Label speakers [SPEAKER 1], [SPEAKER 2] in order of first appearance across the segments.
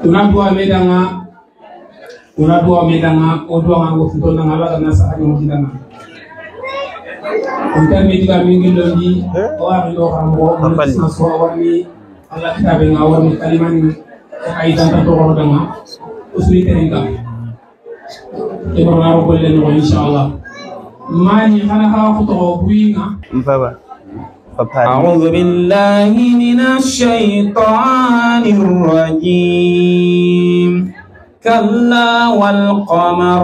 [SPEAKER 1] Una dua medanga una dua medanga o dua ngo futo na ala na sa ni kidanga on tan mi diga mi ngi londi o ari do xam bo na so warni ala kitabe nga warni kalimani ay tan to ko danga usuli teringa e ko na ro golle no inshallah mani xana xa futo buinga
[SPEAKER 2] baba.
[SPEAKER 3] أعوذ بالله من الشيطان الرجيم. كلا والقمر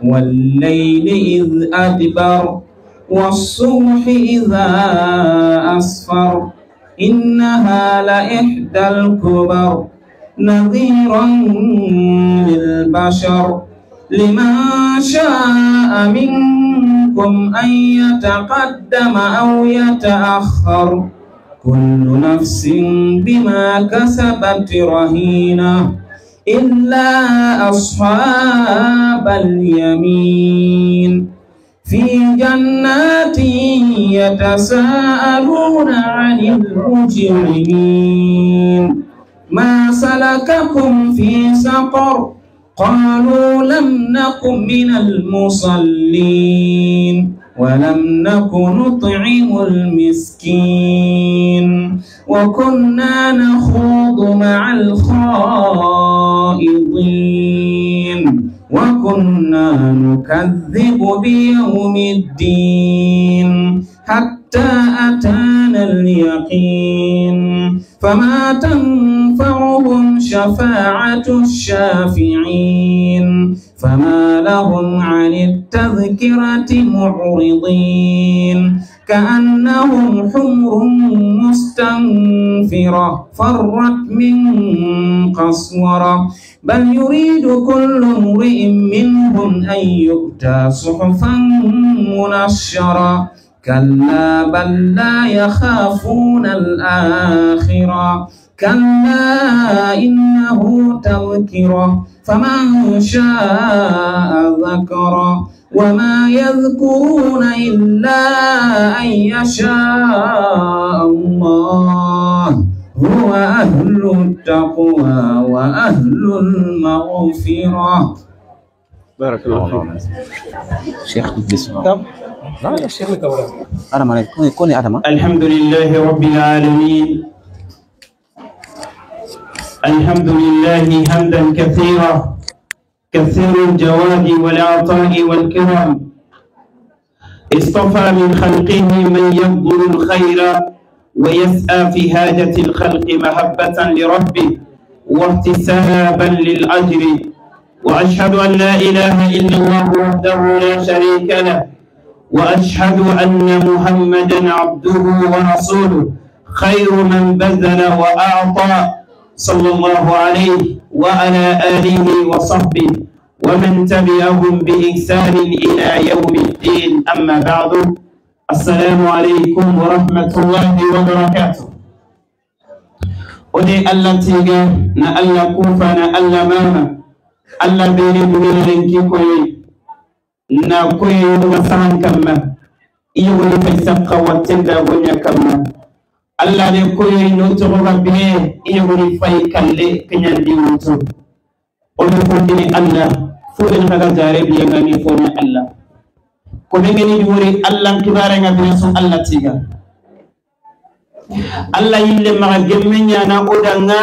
[SPEAKER 3] والليل إذ أدبر والصبح إذا أسفر إنها لإحدى الكبر نذيرا للبشر لمن شاء منكم أن يتقدم أو يتأخر كل نفس بما كسبت رهينة إلا أصحاب اليمين في جنات يتساءلون عن المجرمين ما سلككم في سقر قالوا لم نك من المصلين ولم نك نطعم المسكين وكنا نخوض مع الخائضين وكنا نكذب بيوم الدين حتى أتانا اليقين فما تنفعهم شفاعة الشافعين فما لهم عن التذكرة معرضين كأنهم حمر مستنفرة فرت من قسورة بل يريد كل امرئ منهم أن يؤتى صحفا منشرة كلا بل لا يخافون الآخرة كلا إنه تذكرة فمن شاء ذكره وما يذكرون إلا أن يشاء الله هو أهل التقوى وأهل المغفرة.
[SPEAKER 2] بارك الله فيك شيخ. بسم الله. لا يا شيخ أنا ما كوني أدم.
[SPEAKER 4] الحمد لله رب العالمين. الحمد لله حمدا كثيرا كثير الجواد والعطاء والكرم. اصطفى من خلقه من يبذل الخير ويسعى في حاجة الخلق محبة لربه واحتسابا للأجر. وأشهد أن لا إله إلا الله وحده لا شريك له وأشهد أن محمدا عبده ورسوله خير من بذل وأعطى صلى الله عليه وعلى آله وصحبه ومن تبعهم بإحسان إلى يوم الدين. أما بعد، السلام عليكم ورحمة الله وبركاته. ودي الله تيغا نا الله كوفا نا الله ماما الله بيني بيني كوي na koye yoga sahan kamma iyo woni fay sakka wattenda gonya kamma alla de koye no to rabbi iyo woni fay kalle kenyandi wuto on fondini alla fodin kaga jare bi ngani fona alla ko be ngeni wori alla kibare nga bi so alla tiga alla yille ma gemmenya na odanga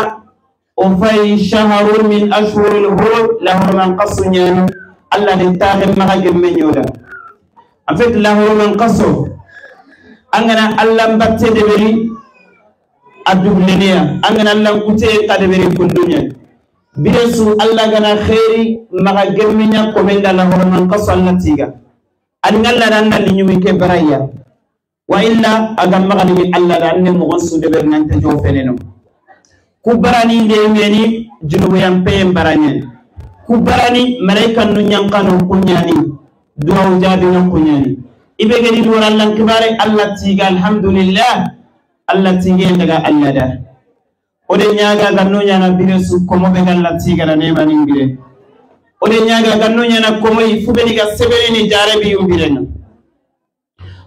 [SPEAKER 4] o fay shahrun min ashhuril hurum lahu man qasnya Allah de taxe maxa gemme ñoda. En fait lahoro man qaso angana Allah mbatte de beri adublenia angana Allah kute ka de beri kundunya biresu Allah gana khairi maxa gemme nya ko men lahoro man qaso Allah tiga an ngalla dan dal ñumi ke baraya wa illa aga maxa ni Allah dan ne mo su de beri nan te jo feneno ku barani de meni junubu yam peyem baranya ku barani malaika nu nyankano kunyani duwa jabi no kunyani ibe gani wala lan kibare Allah tiga alhamdulillah Allah tige daga Allah da ode nyaga ganno nyana bire su komo be Allah tiga na nema ningire ode nyaga ganno nyana komo ifube ni ga sebere ni jarabi yumbire no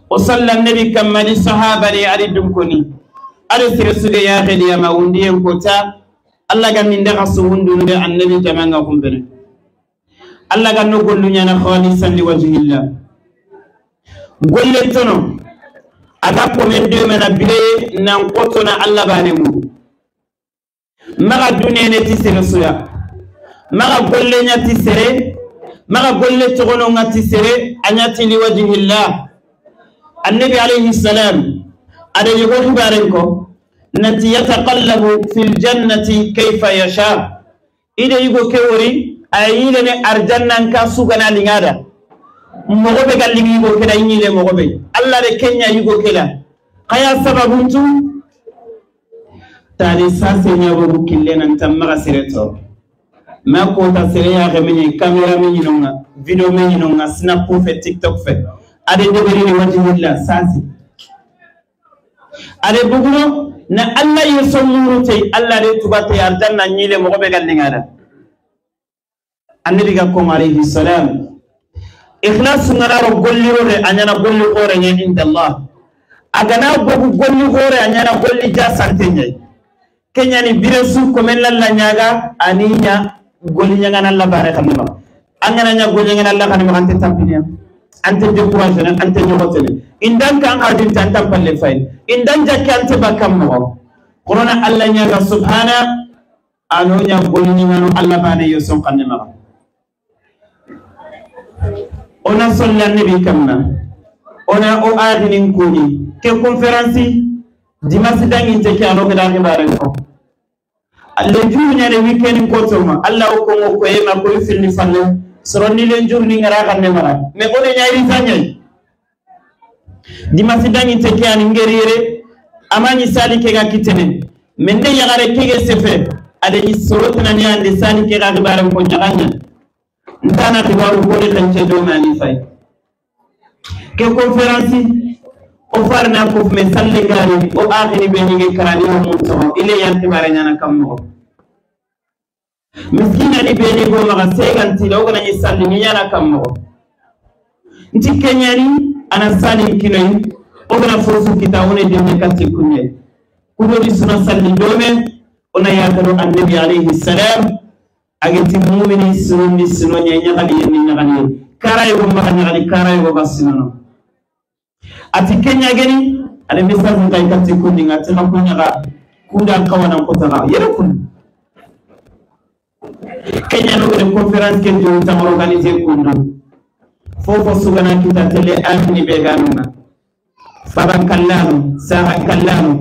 [SPEAKER 4] o sallam nabi kamani sahaba ni ari dum koni ari sire suge ya khedi ya mawundi en kota Allah ga min daga suwundu be annabi jamanga kumbene Allah ga no gollu nyana khalisan li wajhillah golle tono aga ko men de mena bile nan kotona Allah bane mu maga dunene ti sere suya maga golle nya ti sere maga golle togono ngati sere anyati li wajhillah annabi alayhi salam ada yugo xibaren ko nati yataqallabu fil jannati kayfa yasha ide yugo kewori ayile ne arjannan ka sugana lingada mogo be gal lingi yugo kela yile mogo be alla de kenya yugo kela kaya sababuntu tali sase nyago kille nan tamma sereto ma ko ta sere ya remeni camera men nyinonga video men nyinonga snap fe tiktok fe ade deberi ni wajhillah sase ade buguno na alla yusomurute alla de tubate arjanna nyile mogo be gal lingada annabi ga ko alayhi salam ikhlas ngararo golliro de anyana golli gore nya inda allah agana bogu golli gore anyana golli ja sante nyai kenya ni biresu ko men lalla nyaga aninya golli nyaga na alla bare kanema angana nya golli nyaga alla kanema ante tampinia ante décourager ante nyogotele indan kan adin tan tampalle fay indan jakki ante bakam mo corona alla nyaga subhana ano nya golli nyaga no alla bane yo son kanema ona solla nabi kamma ona o aadinin kuni ke conférence dimanche dangi te ke ano da xibaren ko alle juru ñane weekend ko toma alla o ko ko yema ko filni falle soroni len jurni ngara xanne mara mais o de ñayri sañay dimanche dangi te ke ani ngerire amani sali ke ga kitene men de yagare ke ge sefe ade ni sorotna ni ande sali ke ga xibaren ko ñaxaña ntana xibaru ko de xance do mani fay ke conférence o farna ko me salle gari o akhiri be ngi karani o mun to ile yan xibare ñana kam mo miskina ni be ni go ma seganti lo gona ni salle ni ñana kam mo nti kenyani ana sali kinoy o gona forsu kita wona de me katti kunye kudo di suna salli do me ona yakaro annabi alayhi salam agenti mu'mini sunni sunonya nyagali ni nyagali karay go ma nyagali karay go basinono ati kenya geni ale message kay katti kunni ngati ma kunya ga kunda kawana ko taga yere kun kenya no de conférence ken jo tam organiser kundu fofo sugana kita tele afni be ganuna faban kallanu sahan kallanu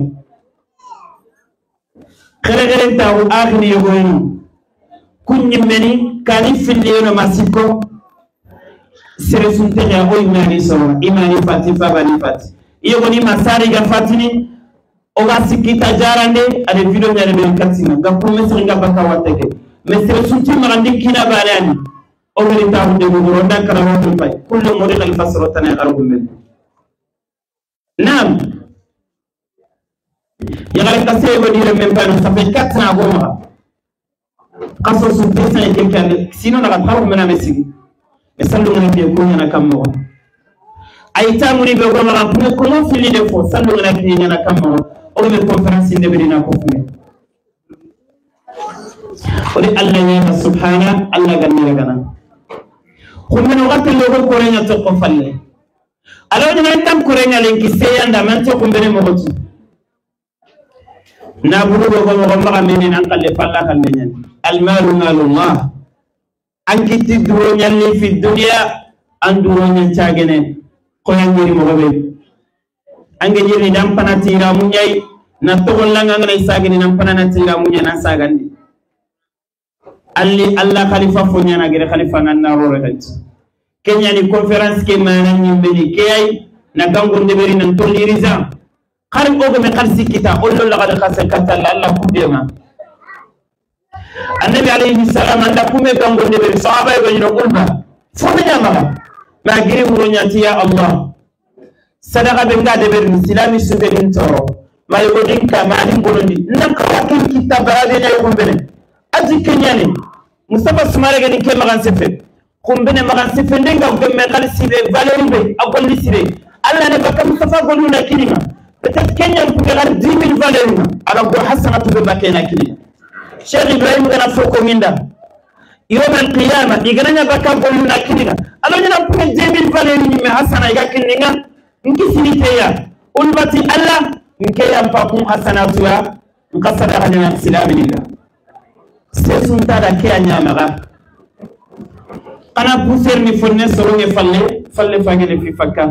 [SPEAKER 4] khere khere taw akhni yogoyno kunni meni kani filino masiko sere sunte ya o imani so imani fati fabani fati yogoni masari ga fatini o ga sikita jarande ade video nyane be katina ga promesse nga baka wateke mais sere sunte marandi kina barani o gari taw de go ronda kala wato pay kullu mo de al fasro tan argument nam ya ga kase go dire même pas ça fait 4 ans go ma kaso su pesa et quelqu'un sinon na ka mena mesigi e sallu ngana fi ko nyana kam mo ay tamuri be go ma ko comment fili de fo sallu ngana fi nyana kam mo o be conférence inde be dina ko fu o de Allah ya subhana Allah ganni gana ko men wakati lo ko renya to ko falle ala ni tam ko renya lenki seyanda man to ko mbene mo gotu na buru go mo ma menen an kalle falla kalle nyen al malu malullah an kitti duro nyalli fi dunya an duro nyen cagene ko yangiri mo be an ge jirni dam panatira mu nyai na togol langa ngana sagini nam panatira mu nyana sagandi alli allah khalifa fo nyana gere khalifa nganna rore het kenya ni conférence ke mana nyimbeli ke ay na gango ndeberi nan toliriza xar ogo me xar sikita ollo la xad xasa katal alla kubema annabi alayhi salam anda kume gango ndeberi sahaba go nyino kulba fo be nyama ma giri wuro nyati ya allah sadaqa be nga deberi islami sube din toro ma yugo dinka ma din bolondi nan ka kin kitab barade na yugo bene aji kenyani mustafa sumare gani ke magan sefe kumbene magan sefe ndenga gemme khalisi be valeur be agolli sire alla ne baka mustafa golu na kinima peut-être Kenya ku be 10 000 valeur na ala go hasanatu be bakena kinima Cheikh Ibrahim gana foko minda yawm al-qiyamah igana bakka gollu na kinina alo nyana pour 2000 valeri ni me hasana iga kinninga nkisini teya ulbati Allah nkeya mpakum hasana tuwa nkasada hadina islami nila sesun tada ke anyamaga kana pousser ni fonne soronge falle falle fangene fi fakka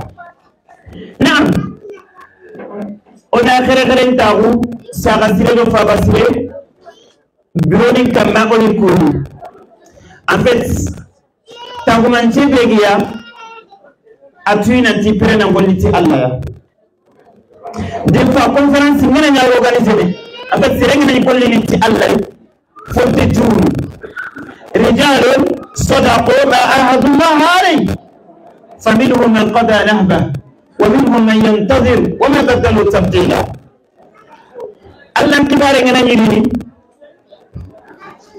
[SPEAKER 4] naam ona khere khere ntagu saga sire do fa basire bironi kamma oni kuru. En fait, tangumanche begia atui nanti pere nangoliti Allah ya. Des fois conférence ngana nya organiser. En fait, sereng na goliti Allah fonte tour. Rijalun sadaqu ma ahadullah alayhi. Faminhum man qada nahba wa minhum man yantazir wa ma badalu tabdila. Allah kibare ngana nyini.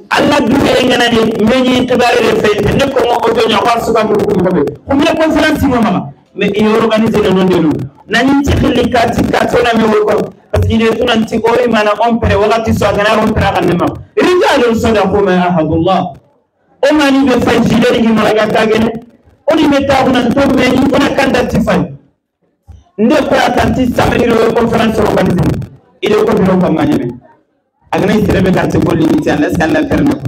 [SPEAKER 4] Allah dure ngana ni meñi tibare re fayte ne ko mo ojo nya xar suka ko ko be ko mi conférence mo ma mais il organiser le non de nous nani ci xili kati kato na mi wol ko parce qu'il est tout anti ori mana on pere wakati so gana on pere kan ma rijalun sadaqu ma ahadullah o mani be fay jileri gi malaga kagene oni meta ona to meñi ona kanda ti fay nde ko atanti samedi ro conférence organiser il est ko biro ko mañe agana serebe garte golli ni ti Allah skalla ferne ko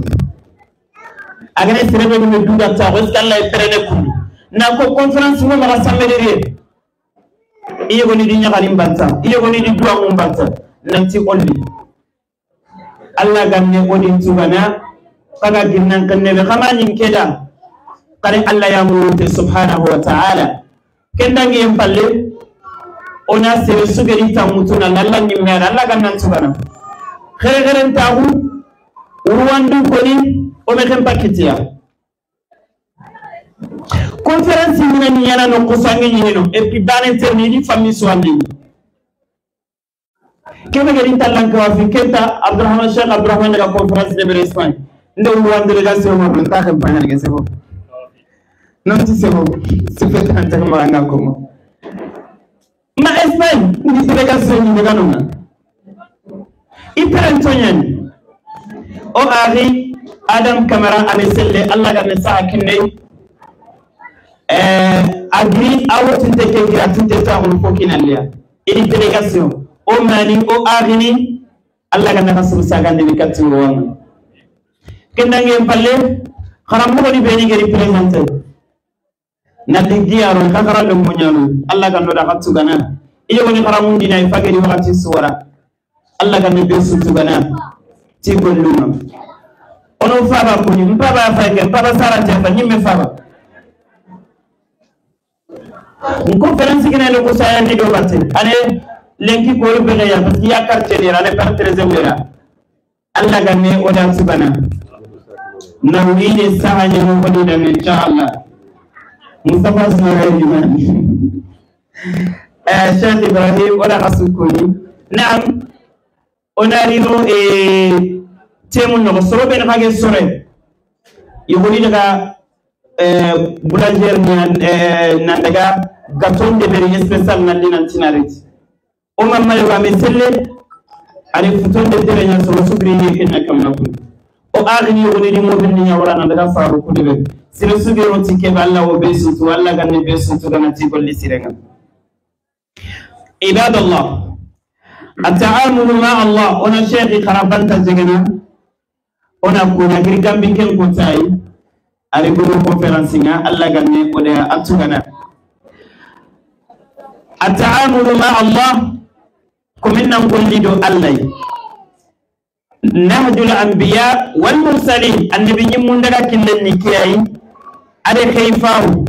[SPEAKER 4] agana serebe ni duga ta ko skalla ferne ko na ko conférence mo mara samedi re iye go ni di nyagali mbanta iye go ni di duwa mo mbanta nanti olli Allah ganne odin tugana kaga ginnan kanne be kama nyin keda kare Allah ya murute subhanahu wa ta'ala kendangi en palle ona sere sugeri tamutuna Allah nyimmera Allah gannan tugana xere xeren taxu Rwanda koni o me xem pakitiya conférence mina ni yana no kosange ñinino et puis ban interne di famille soandi kebe gari talanka wa fi kenta Abdurrahman Cheikh Abdurrahman daga conférence de bere Espagne nde Rwanda délégation mo ta xem pañal ge sebo non ti sebo se fait ante ma nga ko mo ma Espagne ndi délégation ni daga nona iperentonyen o ari Adam Camara ane selle Allah ga mesa kinne agri awotinte ke gratinte ta on fokinallia ini délégation o mani o arini Allah ga naka suru saga ne katu wona kendange palle xaram mo ni beni ngeri présenter na liggiaro ka xaram mo ñaanu Allah ga no da xatu gana ile woni xaram dina fageri wakati suwara Allah ga ne be sutu gana ti golluma ono faba ko ni mpaba fa ke mpaba sara te fa nyimme faba conférence gina le ko saya ni do batte ane lenki ko be ya parce que ya quartier ni ane par 13e wera Allah ga ne oda subana na wini saha ni mo ko ni inshallah Mustafa Sunare ni Cheikh Ibrahim oda hasukoni naam onarino e temu no soro ben hage sore yogoni daga boulanger ni nan daga gâteau de beri spécial nan dinan tinarit o mamma yoga me selle ani futon de tere nya soro subri ni kenna kam na ko o agni yogoni di mo ben ni wala nan daga faru ko de sire subri ro tike balla o be sutu walla ganne be sutu gana ti golli sirenga ibadallah التعامل مع الله ona sheikh kharabanta jegena ona kuna girgambi ken ko tay ari go conférence nga Allah ganne oda atugana التعامل مع الله كمنا ngolli do Allah نهج الانبياء والمرسلين النبي mun daga killen ni kiyai ade khayfaw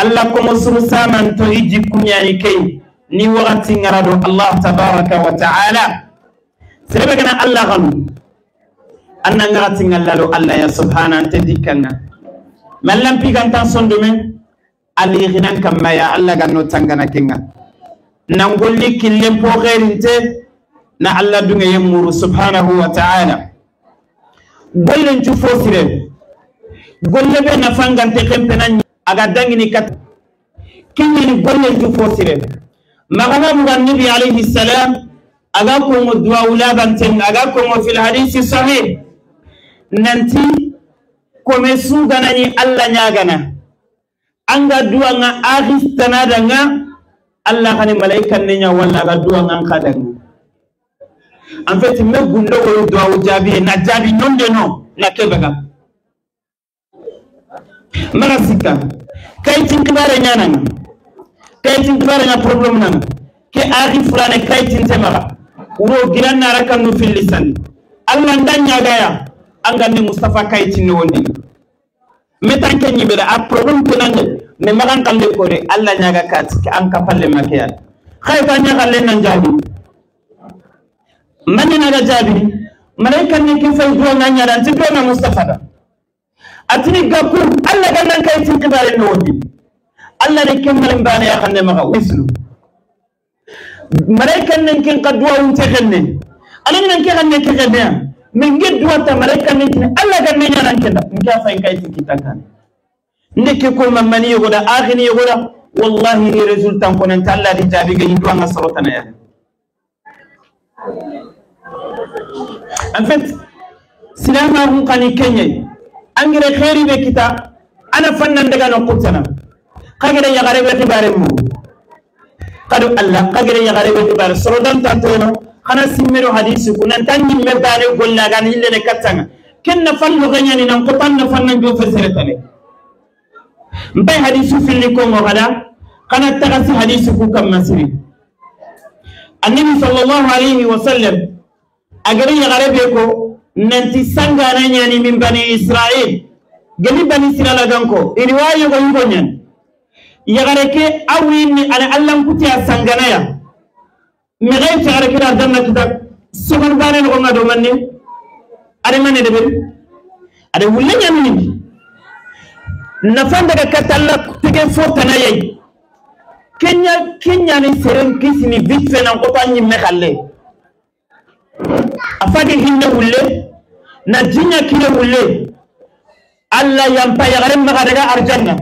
[SPEAKER 4] Allah ko musuru saman to iji kunyani kay ni wakati ngarado Allah tabaraka wa ta'ala serebe kana Allah xanu anna ngarati ngallalo Allah ya subhana ante dikanga mallam piganta sondume ali khinan kamma ya Allah ganno tangana kenga nangolli killen po xerinte na Allah dunge yemuru subhanahu wa ta'ala gollen cu fosire golle be nafangante xempena aga dangini kat kenyani gollen cu fosire magana buga nabi alayhi salam Aga ko duwa ulabanten aga ko fil hadisi sahih nanti kome sugana ni Allah nyagana anga duwa nga akhistana danga Allah khani malaika ne nya walla ga duwa nga kadanga en fait me gundo ko duwa jabi na jabi nonde no na kebaga marasika kay tin kibare nyana kay tin kibare nya problem nan ke akhi fulane kay tin temara uro giran na rakan no fil lisan Allah ndanya gaya anga ni Mustafa kay tin wondi metanke nyibere a problem kunande me magan kalle kore Allah nyaga kat ke an kapalle makiya khayta nyaga le nan jabi man na ga jabi malaika ni ke fay do na nyaara ti do na Mustafa da atini gaku Allah ga nan kay tin kibare no wondi Allah ne kemmal bana ya xamne ma wislu malaika nen ken qadwa won te xenne ala nan ke xamne ke xenne min geddu ta malaika nen ken Allah ga men nan ken nka fay kay tin kitakane ndeke ko mamani yogoda akhini yogoda wallahi ni resultat ko nan Allah di jabi ga yidu nga sorotana ya en fait silama hun kani kenye angere khairi be kita ana fannan daga no kutana kagere yagare be xibare mu kadu Allah kagere yagare be xibare sorodan tantono khana simmero hadisi ku nan tan nyimme bare golla gan hille ne katanga kenna fallu ganyani nan ko tan fannan jo feseretane mbay hadisu filli ko mo gada kana tagasi hadisu ku kam masiri annabi sallallahu alayhi wa sallam agere yagare be ko nanti sangana nyani min bani israil gani bani israila ganko riwayo ko yugo nyan yagare ke awini ala allan kuti sangana ya mi gay tagare ke ardanna kita sogon bane no ngado manni are manne de beri are wulle nyani ni nafanda ga katalla tege fotana yey kenya kenya ni seren kisini vite fait nan ko tanyi me khalle afage hinne wulle na jinya kile wulle alla yampa yagare maga daga arjanna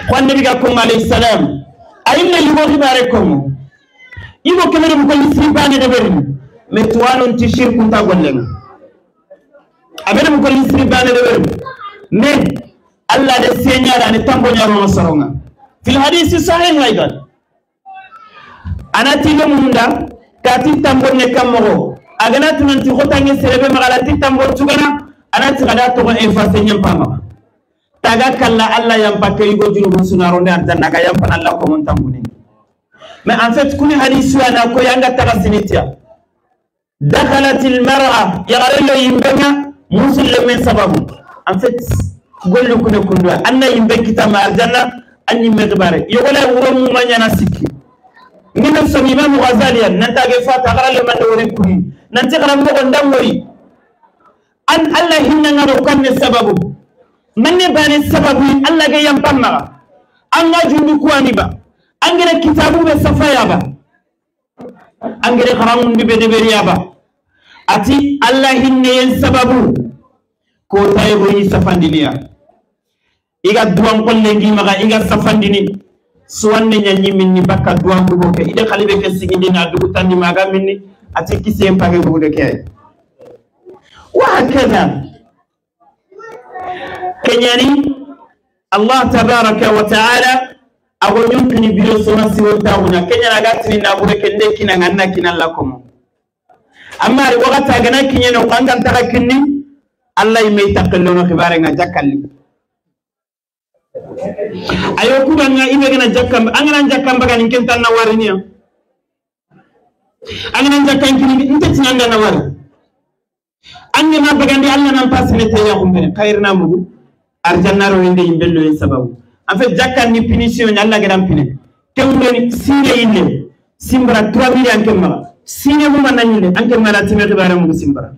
[SPEAKER 4] ko annabi ga ko alayhi salam ayinna yugo khibare ko yugo kemere ko lisibane de beri me tuwanon ti shirku ta gollenga abene mo ko lisibane de beri me alla de senyara ni tambo nyaro soronga fil hadisi sahih aidan anati lo munda kati tambo ne kamoro agana tunanti khotange serebe magalati tambo tugana anati gada to efase nyampama taga kala alla yampa ke yugo junubu sunaro ne arjanna ga yampa alla ko mon tambune mais en fait kuni hadisi wana ko yanga taga sinitia dakhalat al mar'a yagarelo yimbanga muslimin sababu en fait gollu kune kundu anna yimbe kitama arjanna anni megbare yogola wuro mu manyana sikki ngina so Imam Ghazali nanta ge fata garale man wori kuni nanti garam mo ndamori an Allah hinna ngaro kanne sababu manne bane sababu Allah ge yam pamma anga jundu kuani ba angere kitabu be safaya ba angere garamun be de beriya ba ati Allah hinne yen sababu ko tayo yi safandiniya iga duwan kolle ngi maga iga safandini suwanne nyanyi minni bakka duwan bugo ke ide khalibe ke sigindi na dugu tandi maga minni ati kisse page bugo de ke wa hakada kenyani Allah tabaraka wa taala ago nyunkini bilo sona siwo tawuna kenyana gatini na bugo ke ndeki na nganna kinalla komo amma ri wakata gana kinyeno kangan taka kinni Allah yimay takkallono xibare nga jakkalli ayo kubanga ibe gana jakkam angana jakkam baga nin kentan na wariniya angana jakkan kini nte tinanga na wari angana bagandi Allah nan pasine te ya kumbene khairna mugu arjanna ro inde yimbello en sababu en fait jakkan ni punition ni Allah gadan pine kewreni sire inde simbara 3000 anke mara sine mu mananyile anke mara time xibare mugu simbara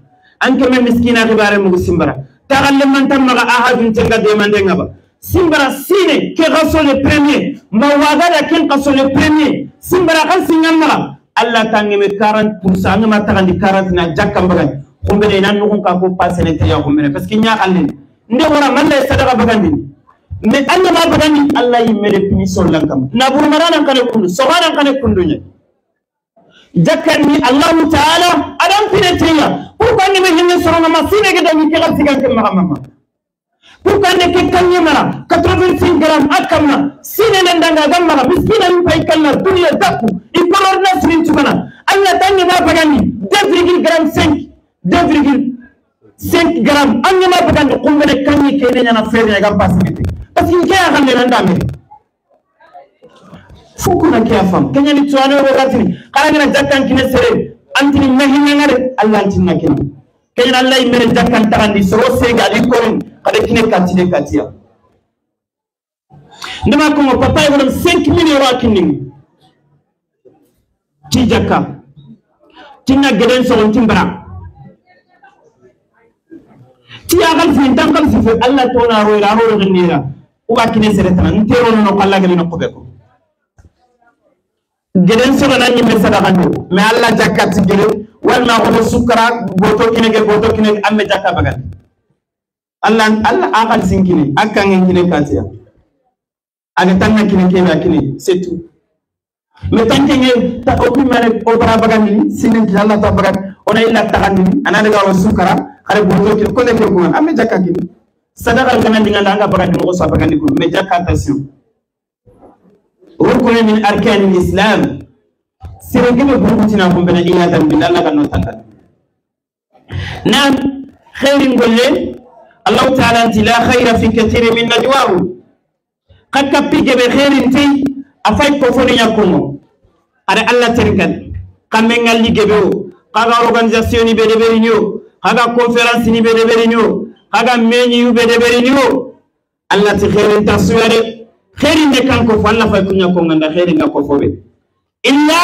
[SPEAKER 4] anke me miskina xibare mugu simbara tagalle man tam maga ahadun tenga demande ngaba simbara sine ke raso le premier ma wagada ken qaso le premier simbara kan singamma Allah tangeme 40% ngama tagandi 40 na jakkam bagan khombene nan nukun ka ko pasene te ya khombene parce que nya xallen nde wara man lay sadaqa bagandi mais anda ma bagandi Allah yimme le punition lankam na burmarana kane kundu sogana kane kundu nya Jakani Allah Ta'ala adam fineteya pourquoi ne me hinne sorona ma sine ge dangi ke gati kan ma mama pourquoi ne ke kanye mara 85 grammes akamna sine nan danga gamma miskina mi pay kanna dunya dakku ikolor na sirin tugana Allah tangi ma bagani 2,5 2,5 grammes anya ma bagani kumbene kanye kene nyana fere ga passe parce que ke ya xamne nan dame fukuna ke afam kenya ni tuano rogatini kala ngana jakkan kine sere antini mahinna ngare Allah antinna kina kenya Allah imere jakkan tarandi soro sega di korin kada kine katide katia ndama ko mo papa e wonam 5000 euro akinni ti jakka tinna geden so on timbara ti agal fi tangal fi Allah tona roira ro gnira uba kine sere tan ntero no ko Allah geli no ko beko geden sogo na ñimme sadaka ndu mais Allah jakkati gede walma koto sukara goto kinege goto kinege amme jakka bagal Allah Allah akal sinkine akkangen kine katiya aga tanna kine kebe akine c'est tout mais tankenge ta opi mare obara bagandi sinen ki Allah ta bagat ona illa taxandi ana daga wa sukara xare goto kine ko ne ko amme jakka kine sadaka kana dinga anga bagandi mo sa bagandi ko mais jakka attention ركن من أركان الإسلام سيرجم بروتنا هم بنا إيادا من الله كنو تندل نعم خير نقول الله تعالى أنت لا خير في كثير من نجواه قد كبيك بخير أنت أفاي كفر يكونو أرى الله تركن كمن اللي جبوا كذا أورغانيزاسيون بدبرينيو كذا كونفرنس بدبرينيو كذا مينيو بدبرينيو الله تخير أنت سواري خير كان كفو الله فيكون يكون عند خير كفو إلا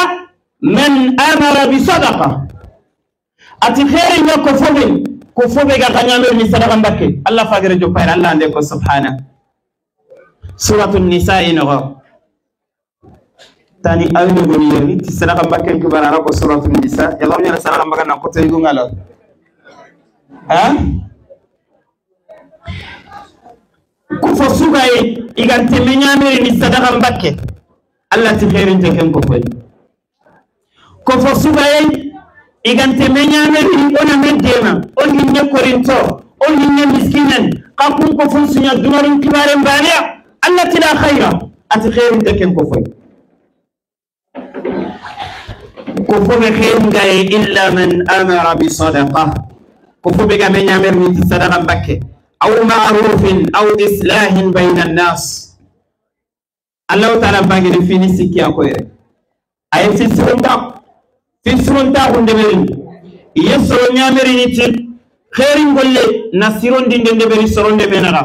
[SPEAKER 4] من أمر بصدقة أتي خير كفو كفو بغا من صدقة بك الله فاجر جو باير الله عندك سبحانه سورة النساء نغا تاني أين غنيري تصدقة بك كبار عرب سورة النساء يلا بينا صدقة بك نقطة يقول على ها كفو سوغاي igante meñamere ni sadaka mbakke Allah ti khairin te ken ko foy ko fo sugaye igante meñamere ni ona men dema on hinne korinto on hinne miskinan ka kun ko fon sunya dunarin kibare mbaniya Allah ti la khaira ati khairin te ken ko foy ko fo be khairin gaye illa man amara bi sadaqa ko fo be ga meñamere ni sadaka mbakke أو معروف أو إصلاح بين الناس الله تعالى باغي فيني سكي أكوير أي في سرونتا في سرونتا غندبرين يسرون يامرين تي خير نقول نسيرون دين دبري سرون دبنرا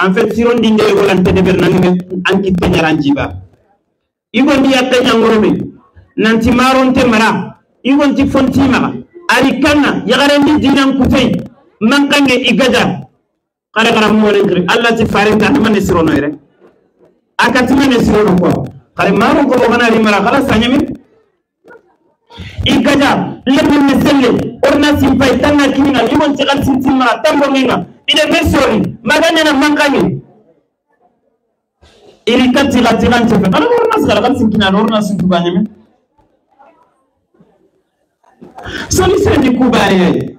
[SPEAKER 4] en fait siron دين دبري ولا تدبر نانغ أنكي تنيران جيبا يقول دي أتنيا غرومي نانتي مارون تمرا يقول تي فونتي مرا أريكانا يغارين دينان كوتي من كان إيجادا قال قال مولين كري الله تفارين تحمل نسرونه يره أكتم نسرونه كوا قال ما رو كوا غنا ريمرا خلاص أنيمي إيكاجا لم نسلم أورنا سيمباي تنا كينا يمون تقال سنتيمرا تامبونينا إذا مسوري ما كان من كاني إيكا تلا تلا تفه قال أورنا سكال قال سنكينا أورنا سنتوبا أنيمي solution di kubare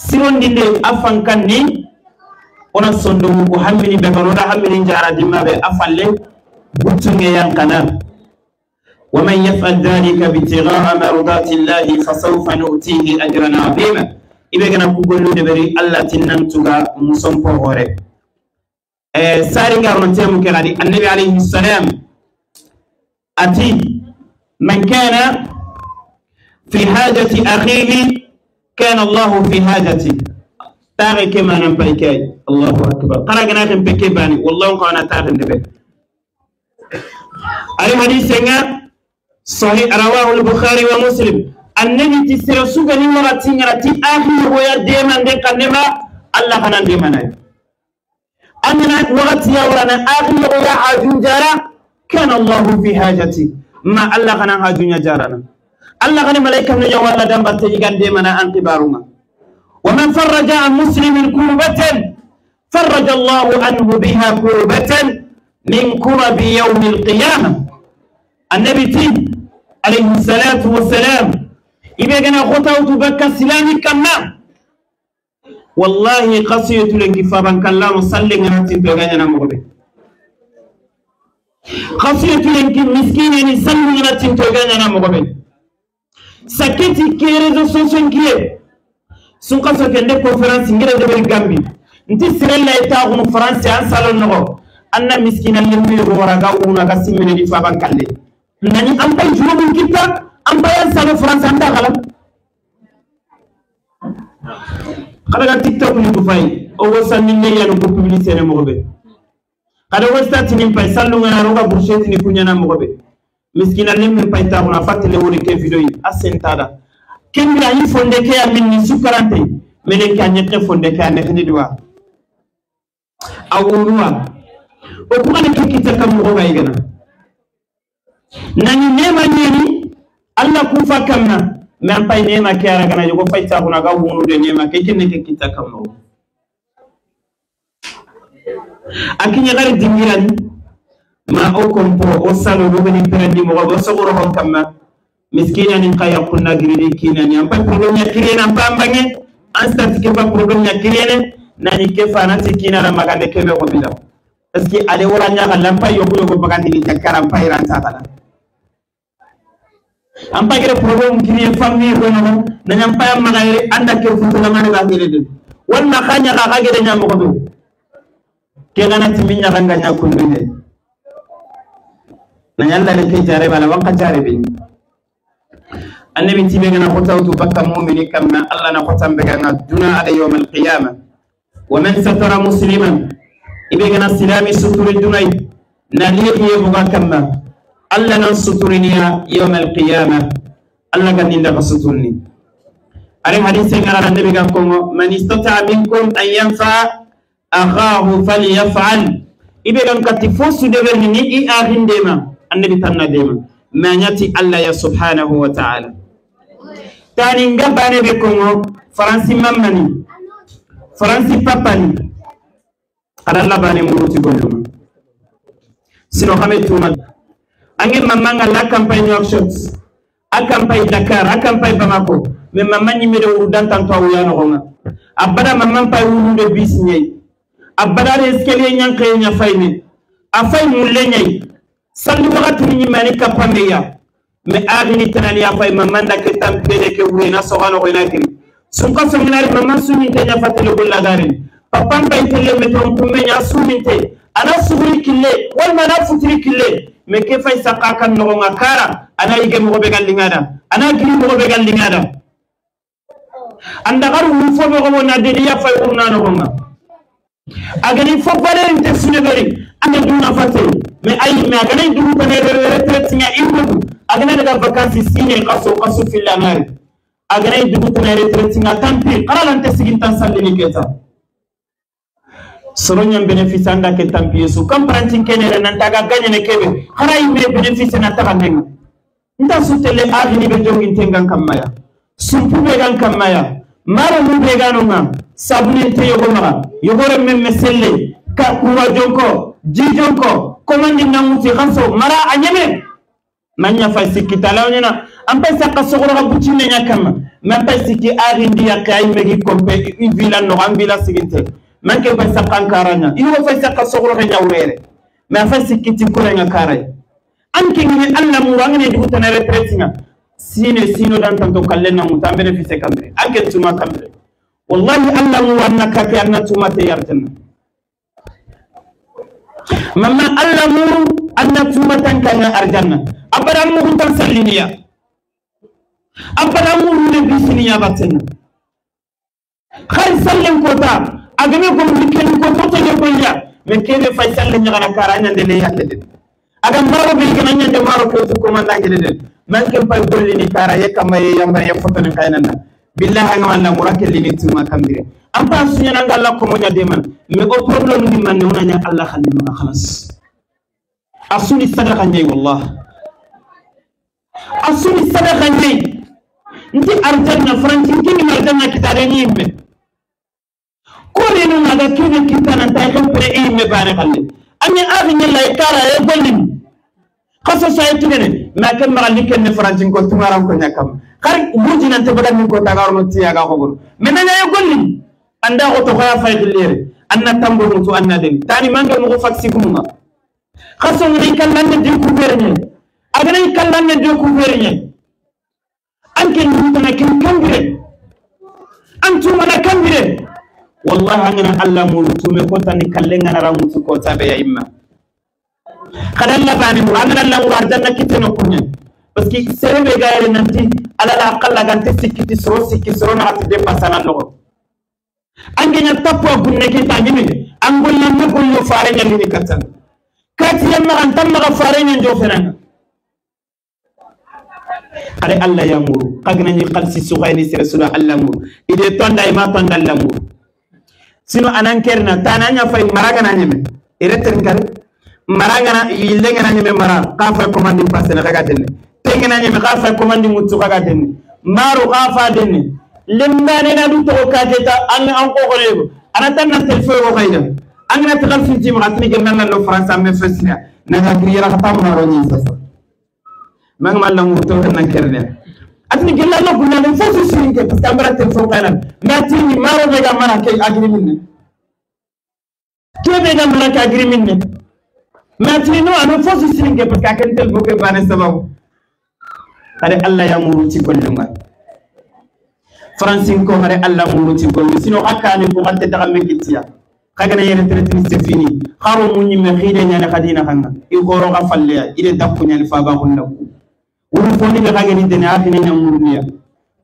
[SPEAKER 4] siron dinde afankanni ona sondo ko hammini be kono da hammini jara dimmabe afalle guttunge yankana ومن يفعل ذلك ابتغاء مرضات الله فسوف نؤتيه اجرا عظيما ibe gana ku gollu de beri Allah tinnantuga musom ko hore sari ngarno temu keradi annabi alayhi salam ati man kana في حاجة أخيه كان الله في حاجته تاغي كما نمبيكاي الله أكبر قرأنا نمبيكي باني والله قانا تاغي نبي أي حديث صحيح رواه البخاري ومسلم النبي تسير سوغا نمرة تنرتي آخر ويا ديما ديكا نما الله خنا ديما ناي أننا وقت يا ورانا آخر ويا عجون جارا كان الله في حاجتي ما الله خنا عجون جارنا الله غني ملائكة من يوالا دم بتيجان ديمنا أنت باروما ومن فرج عن مسلم كربة فرج الله عنه بها كربة من كرب يوم القيامة النبي تي alayhi salatu wassalam ibe gana khotawtu bakka silami kamma wallahi qasiyatu lenki faban kallano salle ngana tinto ganya na mogobe qasiyatu lenki miskina ni salle ngana tinto ganya na mogobe saketi ke réseaux sociaux nkiye sun kaso kende conférence ngira de Gambi nti sirella eta gunu France an salon no anna miskina lemmi go wara ga una ga simmene di faban kalle nani am tay juróom kitta am bayan salon France anda xalam xala TikTok ni ko fay o wasanni ne yanu ko publicité ne mo be xada wastati ni pay sallu ngana roga bourchette ni kunyana mo be miskina lemmi pay ta guna fatele woni ke video yi asentada kembira yi fonde ke amin ni sukarante menen ka nyette fonde ke ane ni duwa awunuwa o kuma ne kikita kam mo ga igana nani nema nyeni alla kufa kamna me am pay nema ke ara gana yogo fay ta guna ga wunu de nema ke kenne ke kita kam mo akinya gari dingirani ma o kompo o salo do beni perandi mo go sogoro hon kamma miskina ni kaya kunna giridi kina ni ampa problem ya kirena pambange ansta tike pa problem ya kirene nani kefa na tikina na magande kebe ko bila parce que ale wala nya ga lampa yogo yogo bagandi ni jakara ampa iran ta kala ampa gere problem kiriye famille ko no na nyampa ya magayre anda ke futu na mane ba gere de wonna khanya ga ga gere nya mo ko do ke gana timinya ganga nya kunde na nyalla le ke jare bala wanka jare be النبي تيبي خطوت بكا مؤمن كما الله نختم بك دون على يوم القيامة ومن ستر مسلما إبي سلامي ستر الدنيا نليق يبغى كما الله نسترني يوم القيامة الله قد نندق سترني أري حديث قال النبي قال من استطاع منكم أن ينفع أخاه فليفعل إبي كتفوس دبرني إي آخين ديما النبي تنا ديما ما نياتي الله يا سبحانه وتعالى تاني ngabane be kongo faransi mamani faransi papani ala labane muruti golluma sino xame tuma ange mamanga la campagne workshops a campagne Dakar a campagne Bamako mais mamma ñimme de wuru dantanto a wuyanoxonga a bada mamman pay wurude bis ñey a badare escalier ñanxeye ña fayne a fay mulle ñey salli waxatini ñimmani kappambeya mais axini tanani a fay mamanda ke tampede ke wurena soxanoxo ina kiri sunka songinari maman suminte ña fatele gollagarini papan paytelle metron kumme ña suminte ana suguri kille walma ana futiri kille mais ke fay saqa kan noxonga kara ana yige moxo ɓe gan lingada ana giri moxo ɓe gan lingada andaxar wuru fo ɓe na deniya fay wurna noxonga agani fo balerinte suneɓeri anga duna fate mais ay mais agana dugu tane retraite nya imugu agana daga vacances sine qaso qaso fillanari agana dugu tane retraite nya tampi qaralante sigin tan sallini keta soronya bénéfice anda ke tampi yesu kamprantin kenere nan taga gagne ne kebe khara imme bénéfice na taga nenga nda sutele agini be jongin tengan kamaya sumpu be gan kamaya maro mu be ganonga sabuni te yogo mara yogore memme selle ka kuwa jonko jijonko komandi namuti khanso mara anyeme manya fay sikki talawnyana am pay sakka sogoro ga bucine nya kama man pay sikki arindi ya kay megi kompe une villa no am villa siginte man ke fay sakka karanya ino fay sakka sogoro ga nyawrere ma fay sikki ti ko nga karay an ke ngi alla mu rangene dugu tan retraite nga sine sino dan tan to kallen na mutan bénéfice kambre an ke tuma kambre wallahi alla mu wanna ka ke anna tuma te yarjanna mama alla muru anna tuma tan kanga arjanna abara mu tan salliniya abara muru ne bisiniya batenna khay sallen kota agame ko miken ko toto ne ko ya me kebe fay sallen nyana kara nyande le yalle de aga maro bi kana nyande maro ko ko manda ngede de man kem pay gollini kara yekama ye yamba ye fotone kaynana billahi ngam alla murakel lini tuma kambire am pa suñana ngalla ko mo nyade man mais o problème ni man wona nya alla xalni ma khalas asuni sadaqa ñey wallah asuni sadaqa ñey nti arjanna franci kini marjanna kitare ni yimme ko renu naga kini kitana tay xam pre yimme bare xalni ami axi ñalla kara ye gollini Khaso say tugene ma ken ma li ken ne francin ko tumaram ko nyakam khar buji nan te bagan ko tagaro no tiya ga ko mena nya golli anda ko to khaya fay lere anna tambo mutu anna den tani manga mo faksi kuma khaso ni kallan ne découvert ni agana kallan ne découvert ni anke ni tana ken kambire antuma na kambire wallahi angana alla mutu me ko tani kallenga na ramutu ko tabe ya imma kadalla bani mu angana la warjanna kiteno kunya parce que serebe gaere nanti ala la aqalla gante sikiti soro sikki soro na ati dépasser na no angenya tappo gunne ke tangimi angol nan ko yo faare nyali ni katan kati yamma an tamma ga faare nyan jo fenanga are alla yamuru kagna ni khalsi sughayni sira sura alla muru ide tonda ima tonda alla muru sino anan kerna tananya fay maraga na nyeme ire terin kare maranga na ilenga na nyeme mara ka fa commande passé na kaga denne tenga na nyeme ka fa commande mutsu kaga denne maru ka fa denne lembane na du to ka teta an an ko ko lebo ana tan na telefo ko kayda an na tagal finti ma atni genna na lo france am fesina na ga kriya ka tam na roni sasa mang ma la muto na kerne atni genna lo kunna na fosu sinke parce que ambara telefo kana ma tini maro be ga mara ke agri minne ke be ga mara ke agri minne maintenant ano fosu sinke parce que akan telefo ke bane sababu kare Allah ya muruti gollunga francine ko hare Allah muruti gollu sino akani ko ante daga men kitiya kagana yere traité c'est fini kharo munni me khide nyane khadina khanga i goro ga falle ya ide dakku nyane fa ba honna ku wuru fonni be kagani dene afini nyam murniya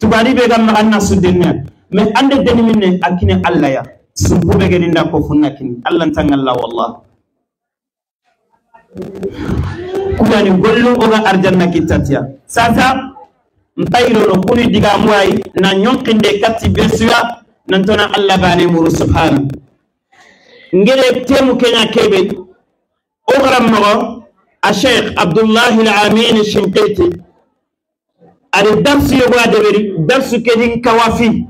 [SPEAKER 4] tubani be gam anna sudenne mais ande deni minne akine Allah ya sumbu be gani nda ko funna kini Allah tangalla wallah kudani gollu oga arjanna kitatiya sasa mpayro no kuni diga muay na nyonkinde katti besuya nantona Allah bane muru subhanahu ngere temu kenya kebe o garam mo a Sheikh Abdullah Al-Amin Shinqiti ari darsu yogo adeberi darsu kedin kawafi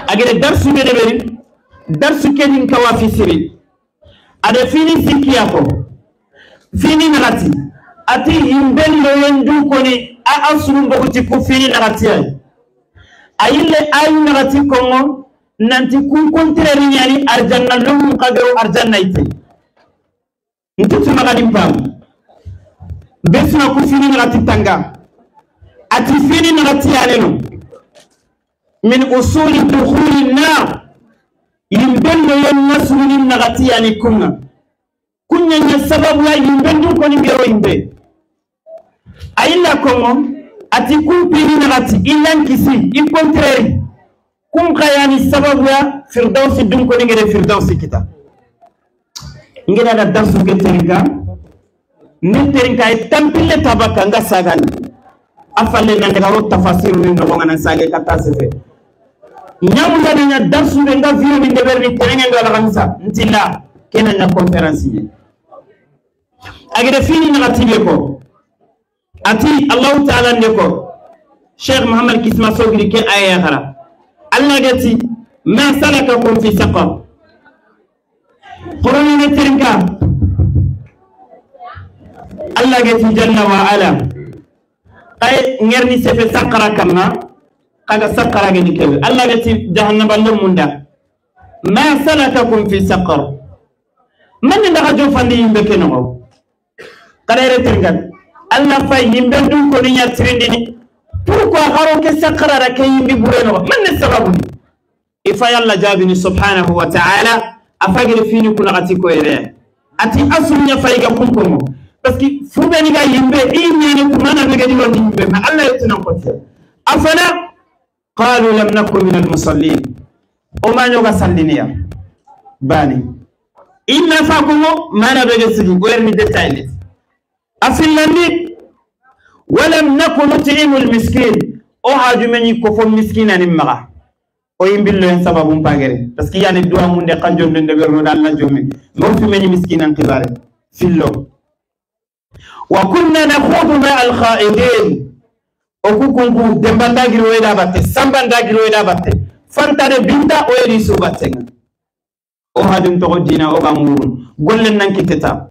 [SPEAKER 4] agere darsu bedeberi darsu kedin kawafi siri ade fini sikiya ko fini nagati ati yimbel lo yendu koni a asuru mbokuti ku fini nagati ay ayile ayu nagati kongo nanti kun contraire nyani arjanna lum qadaru arjanna ite ntutu magadi pam besna ku fini nagati tanga ati fini nagati aleno min usuli dukhuli nar yimbel lo yendu nagati yani kunga kunya nya sababu ya yimbendu koni ngero yimbe ayila kongo ati kumpini nagati ilan kisi i contraire kum kayani sababu ya firdausi dum koni ngere firdausi kita ngera da darsu ke terinka ni terinka e tampile tabaka nga sagani afalle na ngaro tafasiru ni no ngana sage kata sefe nyamu na nya darsu nga vio ni ndeberni terenge ndo ala kanisa ntila kena na conférence ni agere fini na tibe ko ati Allah ta'ala ne ko Cheikh Muhammad Kisma Sogri ke aya khara Allah gati ma salakakum fi saqar Qur'an ne terinka Allah gati jalla wa ala ay ngerni sefe saqara kama kaga saqara gani kebe Allah gati jahannama lumunda ma salakakum fi saqar man ndaga jofandi yimbe kenogo kadere terinka Allah fa yimbe dum ko ni nya trindini pourquoi haro ke saqara ra ke yimbi bureno man ne sababu ifa yalla jabini subhanahu wa ta'ala afagir fini kuna ati ko ere ati asunya fayga kunkomo parce que fube ni ga yimbe imene kumana be gadi woni yimbe ma Allah yetina ko te afana qalu lam nakun min al musallin o ma nyoga salliniya bani inna fakumo mana be gadi ko erni detail afillandi ولم نكن نطعم المسكين او حاجو مني كفو مسكين ان مغا o yimbillo en sababu pagere parce que yani duwa munde kanjon de berno dal la jomi mo fi meni miskin an qibare fillo wa kunna nakhudu ma al khaidin o kukunku dembanda giro eda batte sambanda giro eda batte fanta de binta o eri so batte o hadum to dina o bamurun gollen nan kiteta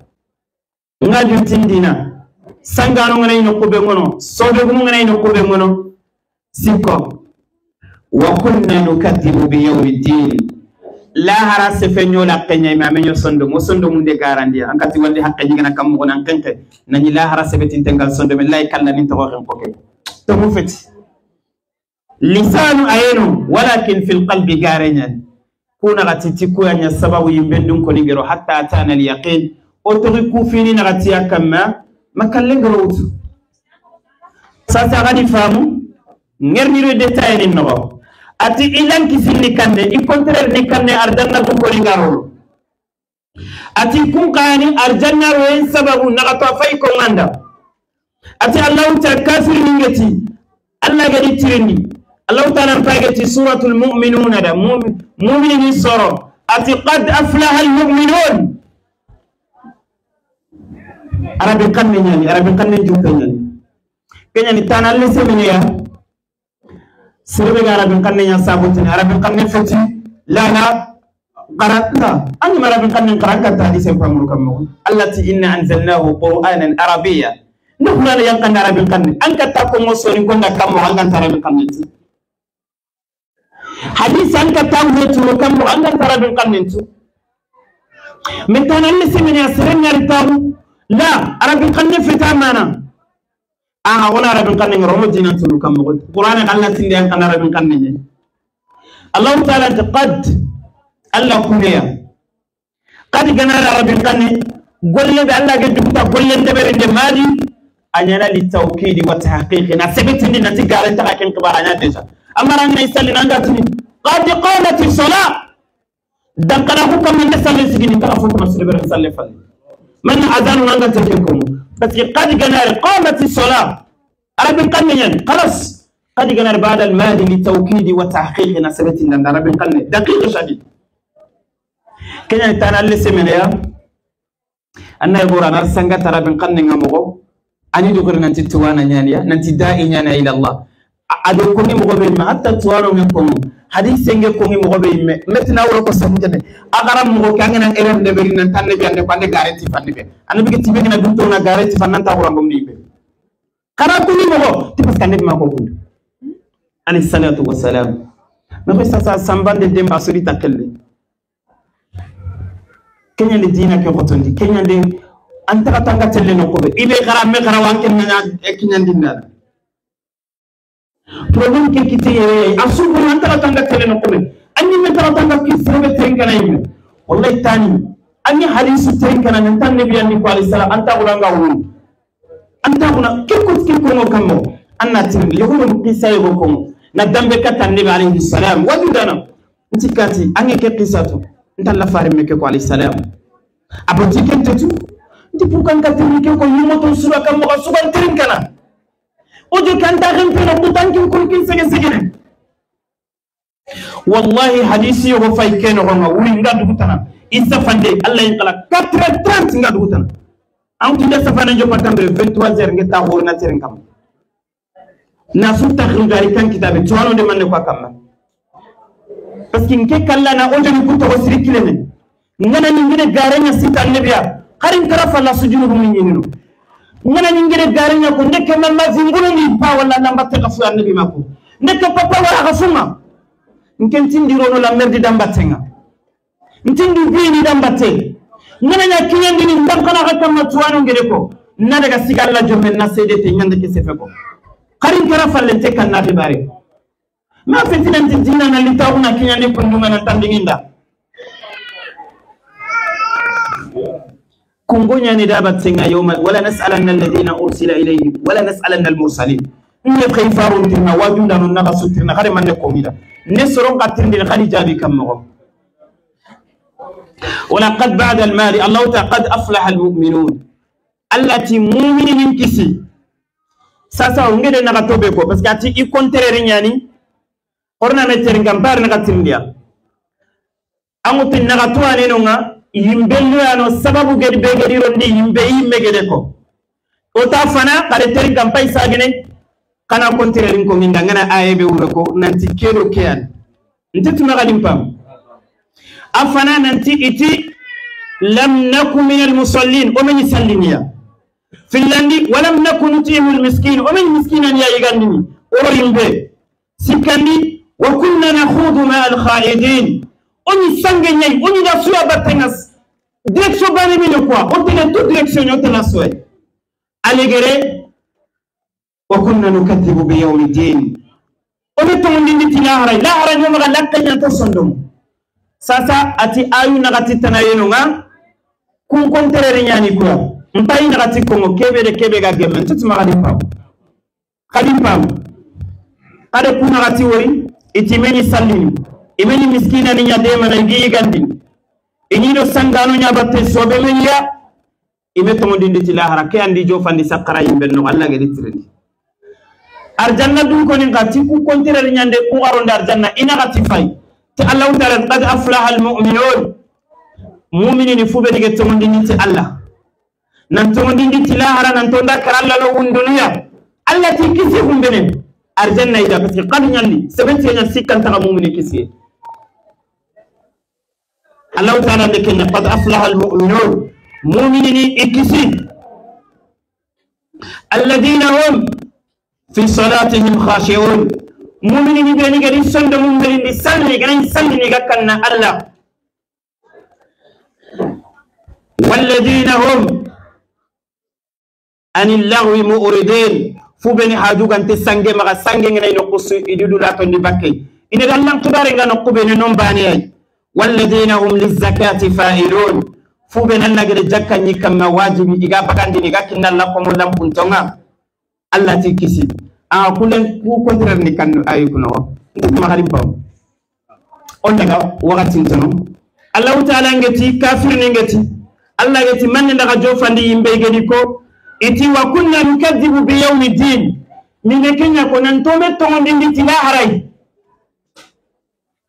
[SPEAKER 4] Ngaju tindina sangano ngana ino kube ngono sobe ngana ino kube ngono siko wa kunna nukathibu bi yawmiddin la hara sefenyo la kenya imamenyo sondo mo sondo munde garandia ankati wande hakke jigana kam mo nan kenke nani la hara sebetin tengal sondo men lay kala nin to ko ko to mu feti lisanu ayenu walakin fil qalbi garenya kuna gatiti ko nya sababu yimbendun ko ningero hatta atana al yaqin o to ku fini na gatiya kamma makallengero wutu sasa gadi famu ngerniro detail ni no ati ilan kisinni kande i contraire ni kande arjanna ko ngaro ati kun kani arjanna ro sababu nagata fay ko nganda ati allah ta kafir ningeti allah gadi tirindi allah ta'ala fagati suratul mu'minun da mu'minin soro ati qad aflaha al mu'minun arabi kanne nyani arabi kanne jukka nyani kenya ni tanal le semene ya sirbe arabin kanne nya sabutini arabin kanne fati la la qara'ta anni arabin kanne qara'ta ta hadisi famuru kam allati inna anzalnahu qur'anan arabiyya nuhna la yanqan arabin kanne an katta ko mo soni ko ndakam mo an kan arabin kanne hadisi an katta mo turu kam mo an kan arabin kanne tu min tanan ni simini asirin yartahu la arabin kanne fita mana aha wala arabin kanne romo dinan tulu kam mo qur'an Allah tindi an kan arabin kanne ni Allah ta'ala qad Allah kuneya qad gana arabin kanne golle be Allah ge dubta golle de be de madi anyana li tawkid wa tahqiq na sebetindi na tigare ta ken kibara nya deja amara na isalli nanga tini qad qamati salat dan kana ku kam ne salli sigini ka fu ma sirbe salli falli man azanu nanga takenkum بس قد جنار قامت الصلاة عرب القرن خلاص قد جنار بعد الماضي للتوكيد وتحقيق نسبة عرب القرن دقيق شديد كنا نتانا اللي سمعنا أن يقول أنا سنجت عرب القرن نعمره أني دكتور ننتي توانا نيانيا ننتي داعي نيانا إلى الله أدوكني مقابل ما حتى توانا منكم حديث سنجي كوني مقابل ما متنا ورا قصة مجنة أقرب مقابل كأننا إيران دبرين نتان نبي أنا كأني غارتي فان نبي أنا بيجي تبي كنا دكتور نا غارتي فان نتا ورا قوم نبي كنا كوني مقابل تبص كأني ما كون أنا الصلاة والسلام ما في ساسا سامبان دم باسوري تكلي كنيا لدينا كيوتوندي كنيا دي أنت كتانغا تلي نقوم إبي كرام مكروان كنيا كنيا دينا problème ke kite yere asubu anta tanga tele no kome anni me tara tanga ki sebe tenkana yimme wallahi tani anni hadisu tenkana nan tan nabi anni ko alayhi salam anta guranga won anta guna kiko kiko no kammo anna tin yahudu qisa yego ko na dambe kata nabi alayhi salam wajudana ntikati ange ke qisatu nta la fare me ke ko alayhi salam aboti kentetu ndi pukan katini ke ko yumoto sura kammo suban tenkana ojo kan ta gem peno kutan kin kun kin sege sege wallahi hadisi yo fay ken ronga wuri nga dugutana isa fande Allah yin kala 4h30 nga dugutana am tinda safana jo patambre 23h ngeta horna teren kam na su takhru gari kan kitabe tuwano de manne ko kamma parce que nke kala na ojo ni kunto ko sirikile ne ngana ni ngene garenya sita annabiya qarin karafa la sujudu min yinino ngana nyingere garenya ko ndeke mama zingulu ni pa wala namba te kafu annabi mako ndeke papa wala kafuma nkentindi rono la merde dambatenga ntindi bini dambate ngana nya kinyandi ni ndamkana ka tuwano ngere ko nadaga sigalla jomme na cdt nyande ke sefe ko qarin kara fallente kan na xibare ma fetina ntintina na litawna kinyandi ko nduma na tandinginda kungonya ni dabat singa yawma wala nas'alanna alladhina ursila ilayhim wala nas'alanna almursalin ne khayfarun tinna wajunda non naga sutirna khare man ne komida ne soron qatirndi khali jabi kam mo wala qad ba'da almali allah ta qad aflaha almu'minun allati mu'minin kisi sasa ngede naga tobe ko parce que ati i contraire nyani orna me teringam bar naga tindiya angutin naga tuane nonga yimbellu ano sababu gedi be gedi rondi yimbe yimme gede ko ota fana kare terin kampay sagene kana contraire ko nginda ngana ayebe wuro ko nanti kero kean nti tuma gadim pam afana nanti iti lam nakum min al musallin o men salliniya Finlandi walam nakun nutimu almiskin wa min miskinan ya yigandini oroyimbe sikandi wa kunna nakhudu ma alkhaidin oni sange nyai oni da suya batangas direction bani mi quoi on tene toute direction yo tena suya alegere wa kunna nukathibu bi yawmi din oni tongindi tilahara lahara nyoma ga lakanya to sondom sasa ati ayu nagati tanayeno nga kun kontere nyani quoi mpai nagati kongo kebe de kebe ga gemen tutu magadi paw kadi paw kade kun nagati wori itimeni sallini imeni miskina ni nyadema na ngi gandi inino sangano nyabatte sobe menya ime tongindi tilahara ke andi jofandi sakara yimbe no Allah gedi tirindi arjanna dun ko ni ngati ku kontere nyande ku aronda arjanna ina gati fay te Allah ta'ala qad aflaha almu'minun mu'minini fube dige tongindi ti Allah nan tongindi ti lahara nan tonda karalla lo wundunya Allah ti kisi humbene arjanna ida parce que qad nyandi 70 nyan sikkan ta mu'mini kisi Allah ta'ala de ken qad aflaha almu'minun mu'minini ikisi alladhina hum fi salatihim khashi'un mu'minini be ni gari sonde mum be ni salli gari salli ni gakkanna Allah walladhina hum anil lagwi mu'ridin fubeni haju gante sange maga sange ngina ino kusu idudu la tondi bakke ine dallan kibare ngano kubeni non bani ay walladhina hum lizakati fa'ilun fubeni annagere jakka ni kamma wajibi iga bagandi ni gakinna la ko mo lampuntonga Allah ti kisi a kulen ku contraire ni kan ayu kuno ma harim baw on daga wakati tono Allah ta'ala ngeti kafir ni ngeti Allah ngeti man ndaga jofandi yimbe gedi ko iti wa kunna nukadhibu bi yawmi din mine kenya ko nan tome tongondi nditi la haray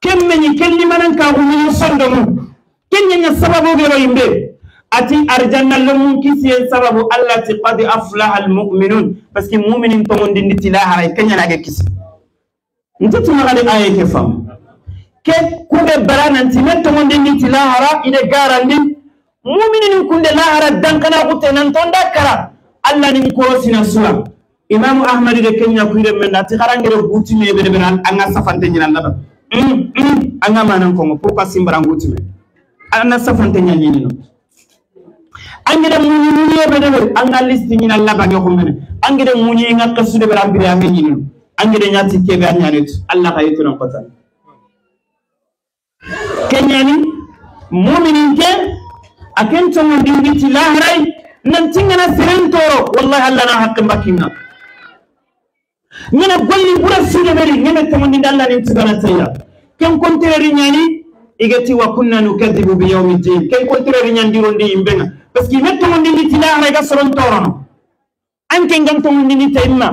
[SPEAKER 4] kemme ni kelli manan ka gumi sondo mu kenya nya sababu gero yimbe ati arjanna lamun kisi sababu Allah ti qad aflaha almu'minun parce que mu'minin tongondi nditi la haray kenya na kisi ntutu magali aye ke fam ke kube barana nti tongondi nditi la hara ine garandi mu'minin kunde la hara dankana kute nan tonda kara Allah ni ko sina sura Imam Ahmad de kenya kuire men ati harangere gutime be be anga safante nyina laba anga manan ko pourquoi simbara gutime anna safante nyani no angere muñi muñi be de anga listi nyina laba ngoko men angere muñi nga kasude be rambire anga nyini angere nyati kebe anyanet Allah kayitu non kota kenya ni mu'minin ke aken tongo dingiti lahray nan tingana siren toro wallahi Allah na haqqin bakinna ngena golli bura sude beri ngena tongo dindi Allah ni tugana tayya ken kontere nyani igati wa kunna nukadhibu bi yawmi din ken kontere nyandiro ndi imbenga parce que metto mon dindi tilahara ga soron torono anke ngam to mon dindi tayma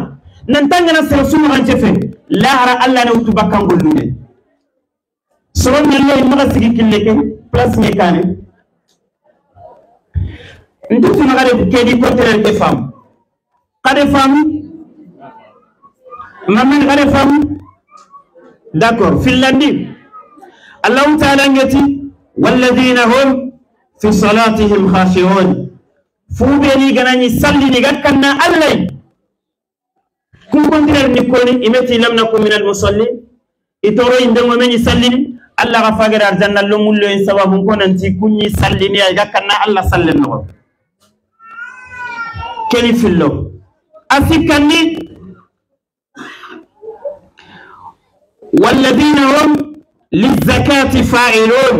[SPEAKER 4] nan tangana sere sunu ran cefe lahara Allah ne utu bakkan gollude soron nan maga sigi kille ke place me kane ntutu maga de kedi kontere ke fam kade fam maman kade fam d'accord finlandi Allah ta'ala ngati walladhina hum fi salatihim khashi'un fubeni ganani salli ni gakkanna Allah kun kontere ni koni imeti lam nakum minal musallin itoro inde ngomeni sallini Allah ga fagara arjanna lomullo en sababu ko nanti kunni sallini ay gakkanna Allah sallen no keni fillo asikandi walladhina hum lizakati fa'ilun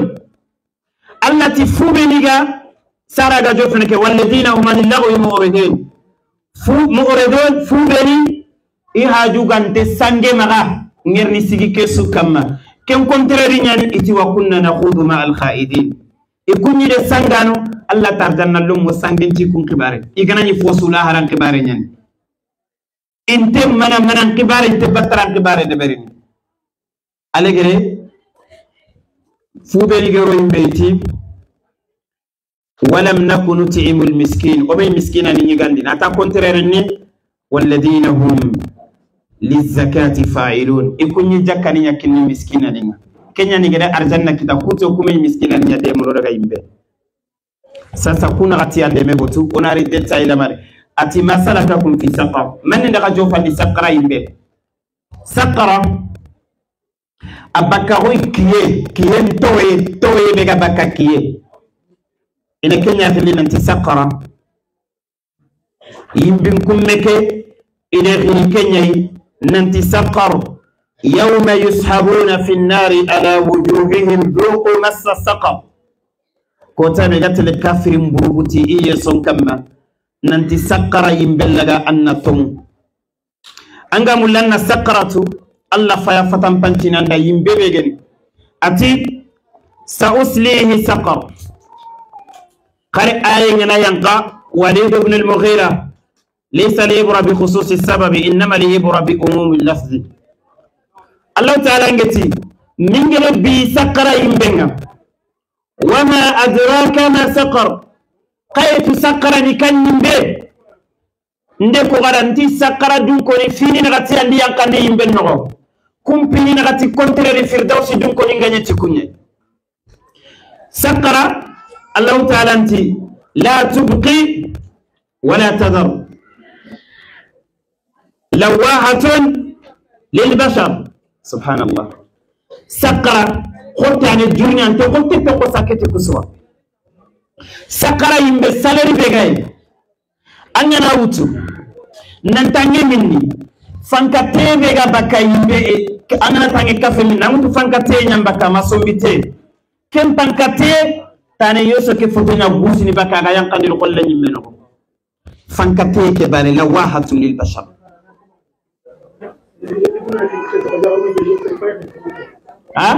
[SPEAKER 4] allati fubeniga saraga jofeneke walladhina hum anil lagwi mu'ridun fu mu'ridun fubeni i hajugante sange maga ngerni sigi kesu kamma ken contraire nyani iti wa kunna nakhudu ma al khaidin ikunni de sangano Allah tardanna lum sangenti kun kibare igana ni fosu la haran kibare nyani inte mana mana kibare inte bataran kibare de berini alegere fubeni gero imbeyti walam nakun nut'imu al miskin o be miskina ni gandi ata contraire ni walladina hum lizakati fa'ilun ikunyi jakkani nyakinni miskina dinga kenya ni gede arjanna kita kuto kuma miskina ni de mo daga yimbe sasa kuna gati ande me botu onari detail mare Ati masalakakum fi saqar man daga jofa li saqara yimbe saqara abaka hoy kiye kiye toye toye be ga baka kiye ina kenya fili nanti saqara yimbin kummeke ina khiri kenya nanti saqar yawma yushabuna fi an-nari ala wujuhihim dhuqu massa saqar kota be gatel kafirin burubuti iye son kamma nanti saqara yimbellaga anna tom anga mulanna saqaratu alla faya fatan pantinanda yimbe be geni ati sauslihi saqar qari aye ngana yanqa walid ibn al-mughira laysa liyibra bi khusus as-sabab inma liyibra bi umum al-lafz Allah ta'ala ngeti mingelo bi saqara yimbenga wama adraka ma saqar qaytu saqara ni kanyimbe nde ko garanti saqara dun ko ni fini ngati andi yankande yimbe no kumpini ngati contraire firdausi dun ko ni nganyati kunye saqara Allah ta'ala anti la tubqi wala tadhar lawahatun lil bashar subhanallah saqara khota ni dunya ante khote to sakete kuswa saqara yimbe salari be gay angana wutu nantange minni fanka tebe ga baka yimbe angana tange kafe minna mutu fanka te nyambaka masombite kem fanka te tane yoso ke foto nya gusini baka ga yankandir qolle nyimme no fanka te ke bale lawahatun lil bashar ha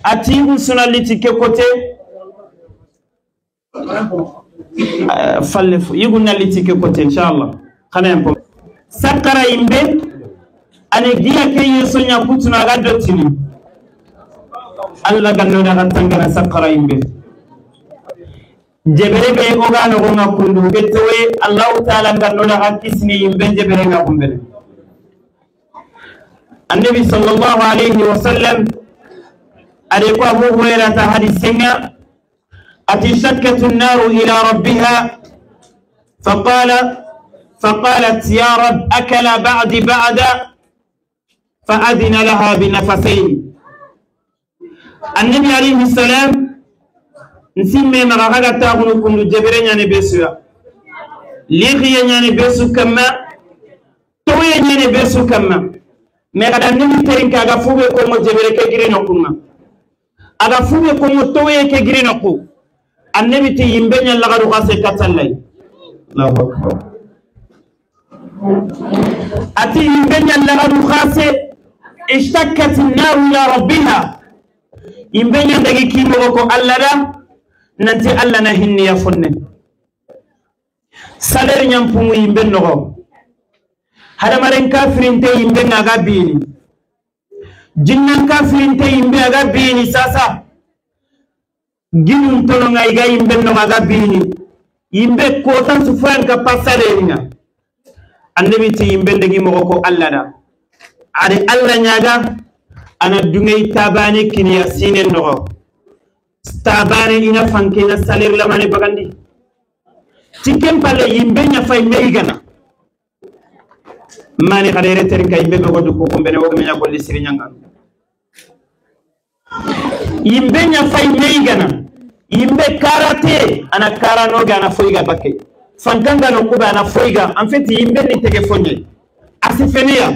[SPEAKER 4] ati usunaliti ke kote falle yigunaliti ke kote inshallah khana yampo sakara imbe ane giya ke yeso nya kutuna ga dotini alla ganno daga tangana sakara imbe jebere be o ga no nga kundu betwe allah ta'ala ganno daga kisni imbe jebere nga kumbele النبي صلى الله عليه وسلم أريكو أبو هريرة حديثنا أتشكت النار إلى ربها فقالت يا رب أكل بعد بعد فأذن لها بنفسين. النبي عليه السلام نسمي مغاغا تاغنكم الجبرين يعني بيسوا ليخي يعني بيسو كما توي يعني بيسو كما mais kada nimi terinka aga fube ko mo jebere ke girino kuma aga fube ko mo toye ke girino ku annabi ti yimbe nya lagadu khase katallay Allahu akbar ati yimbe nya lagadu khase ishtakkat an-nar ila rabbiha yimbe nya dagi kimo ko alla da nanti alla na hinni ya fonne salaire nyampumu yimbe nogo hadamaren kafirinte yimbe ngaga bini jinnan kafirinte yimbe aga bini sasa ginun tono ngai ga yimbe no aga bini yimbe ko tan su fuan ka pasare nga annabi ti yimbe ndegi mo ko alla da ari alla nyaga ana dungay tabane kiniya sine no tabane ina fanke na salir la mane bagandi tikem pale yimbe nya fay meigana mani khadere terin kay yimbe go dukko ko bene wogo menya golli siri nyanga yimbe nya fay meigana yimbe karate ana karano ga ana foiga bakke fankanga no kuba ana foiga en fait yimbe ni tege fonye asifenia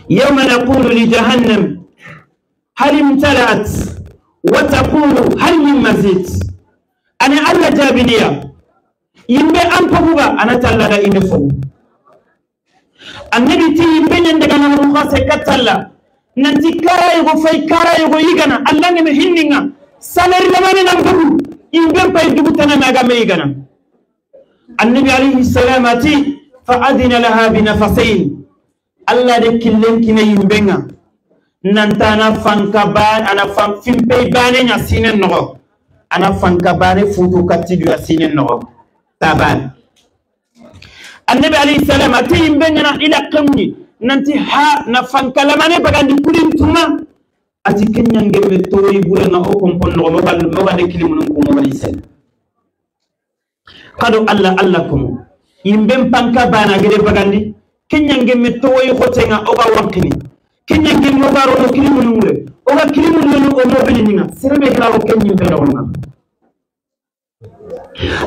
[SPEAKER 4] yawma naqulu li jahannam hal imtala'at wa taqulu hal min mazid ana alla jabiniya yimbe am pobuba ana tallada inde fo annabi ti yimbe ñandaga namaru xase kattalla nanti karayogo fay karayogo yigana alla ngeme hinninga salaire lamane nan fogu yimbe pay dugutananaga me yigana annabi alayhi salam ati fa adina laha binafasain alla de killenkine yimbenga nantana fanka ban ana fan fimpey bane ña sinen noxo ana fanka bane futu kattiduya sinen noxo taban annabi alayhi salam ati yimbe ngana ila qamni nanti ha na fankalamane bagandi kulin tuma ati kenya ngembe toyi buranga o kompon no mogal mogal kilimun ko mo bali sen Kado Allah Allah komo yimben panka bana gede bagandi kenyange me toyi khotenga oga wankini kenyange mo garo no kilimu nure oga kilimu nunu o mobili ninga serebe kala kenyim be rawna